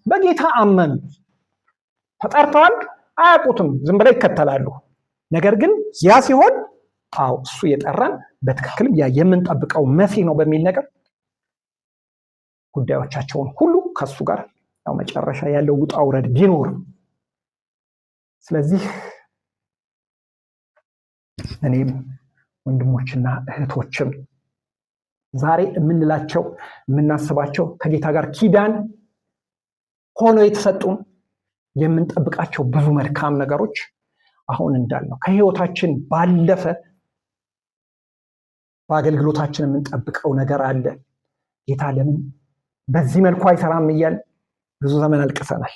በጌታ አመኑ። ተጠርተዋል፣ አያውቁትም፣ ዝም ብለው ይከተላሉ። ነገር ግን ያ ሲሆን አዎ እሱ የጠራን በትክክልም ያ የምንጠብቀው መሲህ ነው በሚል ነገር ጉዳዮቻቸውን ሁሉ ከሱ ጋር ያው መጨረሻ ያለው ውጣ ውረድ ቢኖርም፣ ስለዚህ እኔም ወንድሞችና እህቶችም ዛሬ የምንላቸው የምናስባቸው ከጌታ ጋር ኪዳን ሆኖ የተሰጡን የምንጠብቃቸው ብዙ መልካም ነገሮች አሁን እንዳልነው ከህይወታችን ባለፈ በአገልግሎታችን የምንጠብቀው ነገር አለ። ጌታ ለምን በዚህ መልኩ አይሰራም እያል ብዙ ዘመን አልቅሰናል።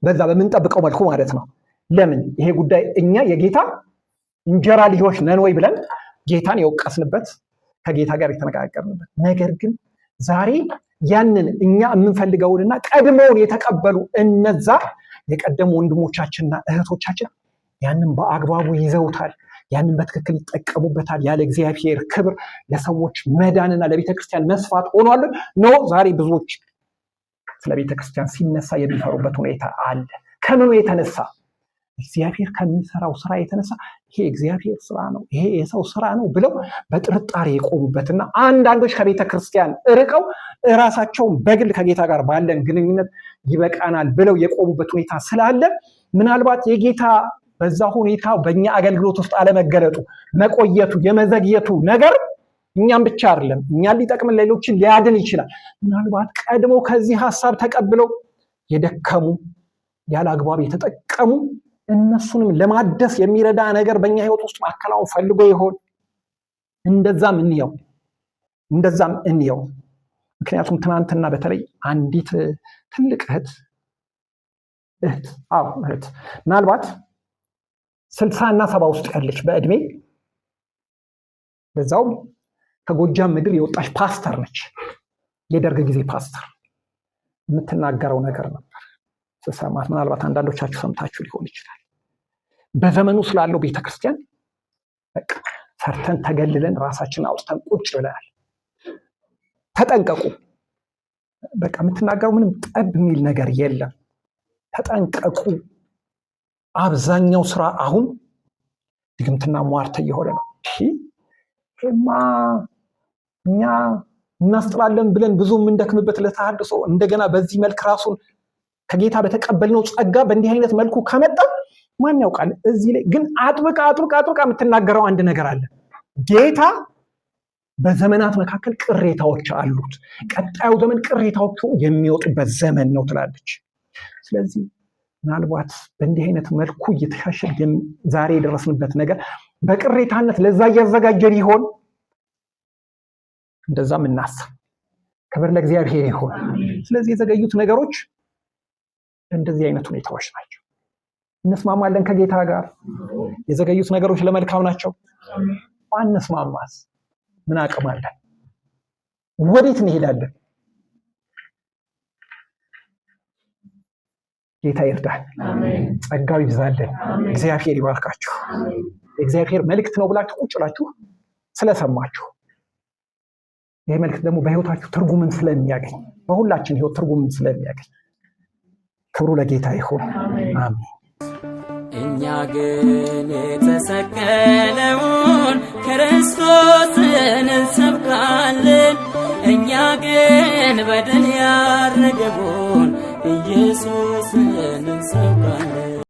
በዛ በምንጠብቀው መልኩ ማለት ነው። ለምን ይሄ ጉዳይ እኛ የጌታ እንጀራ ልጆች ነን ወይ ብለን ጌታን የወቀስንበት፣ ከጌታ ጋር የተነጋገርንበት፣ ነገር ግን ዛሬ ያንን እኛ የምንፈልገውንና ቀድሞውን የተቀበሉ እነዛ የቀደሙ ወንድሞቻችንና እህቶቻችን ያንን በአግባቡ ይዘውታል። ያንን በትክክል ይጠቀሙበታል። ያለ እግዚአብሔር ክብር ለሰዎች መዳንና ለቤተክርስቲያን መስፋት ሆኗል። No፣ ዛሬ ብዙዎች ስለ ቤተክርስቲያን ሲነሳ የሚፈሩበት ሁኔታ አለ። ከምኑ የተነሳ? እግዚአብሔር ከሚሰራው ስራ የተነሳ ይሄ እግዚአብሔር ስራ ነው፣ ይሄ የሰው ስራ ነው ብለው በጥርጣሬ የቆሙበትና አንዳንዶች ከቤተ ክርስቲያን ርቀው እራሳቸውን በግል ከጌታ ጋር ባለን ግንኙነት ይበቃናል ብለው የቆሙበት ሁኔታ ስላለ፣ ምናልባት የጌታ በዛ ሁኔታ በእኛ አገልግሎት ውስጥ አለመገለጡ፣ መቆየቱ፣ የመዘግየቱ ነገር እኛም ብቻ አይደለም፣ እኛን ሊጠቅምን ሌሎችን ሊያድን ይችላል። ምናልባት ቀድሞ ከዚህ ሀሳብ ተቀብለው የደከሙ፣ ያለ አግባብ የተጠቀሙ እነሱንም ለማደስ የሚረዳ ነገር በእኛ ህይወት ውስጥ ማከናወን ፈልጎ ይሆን? እንደዛም እንየው፣ እንደዛም እንየው። ምክንያቱም ትናንትና በተለይ አንዲት ትልቅ እህት፣ አዎ እህት፣ ምናልባት 60 እና 70 ውስጥ ያለች በእድሜ፣ በዛውም ከጎጃም ምድር የወጣች ፓስተር ነች። የደርግ ጊዜ ፓስተር፣ የምትናገረው ነገር ነበር ስሰማት። ምናልባት አንዳንዶቻችሁ ሰምታችሁ ሊሆን ይችላል። በዘመኑ ስላለው ቤተክርስቲያን በቃ ፈርተን ተገልለን ራሳችንን አውጥተን ቁጭ ብለናል። ተጠንቀቁ። በቃ የምትናገረው ምንም ጠብ የሚል ነገር የለም። ተጠንቀቁ። አብዛኛው ስራ አሁን ድግምትና ሟርት እየሆነ ነው። ይሄማ እኛ እናስጥላለን ብለን ብዙ የምንደክምበት ለተሐድሶ እንደገና በዚህ መልክ ራሱን ከጌታ በተቀበልነው ጸጋ በእንዲህ አይነት መልኩ ከመጣ ማን ያውቃል? እዚህ ላይ ግን አጥብቃ አጥብቃ አጥብቃ የምትናገረው አንድ ነገር አለ። ጌታ በዘመናት መካከል ቅሬታዎች አሉት። ቀጣዩ ዘመን ቅሬታዎቹ የሚወጡበት ዘመን ነው ትላለች። ስለዚህ ምናልባት በእንዲህ አይነት መልኩ እየተሻሸ ዛሬ የደረስንበት ነገር በቅሬታነት ለዛ እያዘጋጀን ይሆን? እንደዛም እናስብ። ክብር ለእግዚአብሔር ይሁን። ስለዚህ የዘገዩት ነገሮች እንደዚህ አይነት ሁኔታዎች ናቸው። እንስማማለን ከጌታ ጋር። የዘገዩት ነገሮች ለመልካም ናቸው። ባንስማማስ ምን አቅም አለን? ወዴት እንሄዳለን? ጌታ ይርዳን፣ ጸጋው ይብዛልን። እግዚአብሔር ይባርካችሁ። የእግዚአብሔር መልእክት ነው ብላችሁ ቁጭ ብላችሁ ስለሰማችሁ ይህ መልእክት ደግሞ በህይወታችሁ ትርጉምን ስለሚያገኝ በሁላችን ህይወት ትርጉምን ስለሚያገኝ ክብሩ ለጌታ ይሁን። አሜን። እኛ ግን የተሰቀለውን ክርስቶስን እንሰብካለን። እኛ ግን በድል ያረገውን ኢየሱስን እንሰብካለን።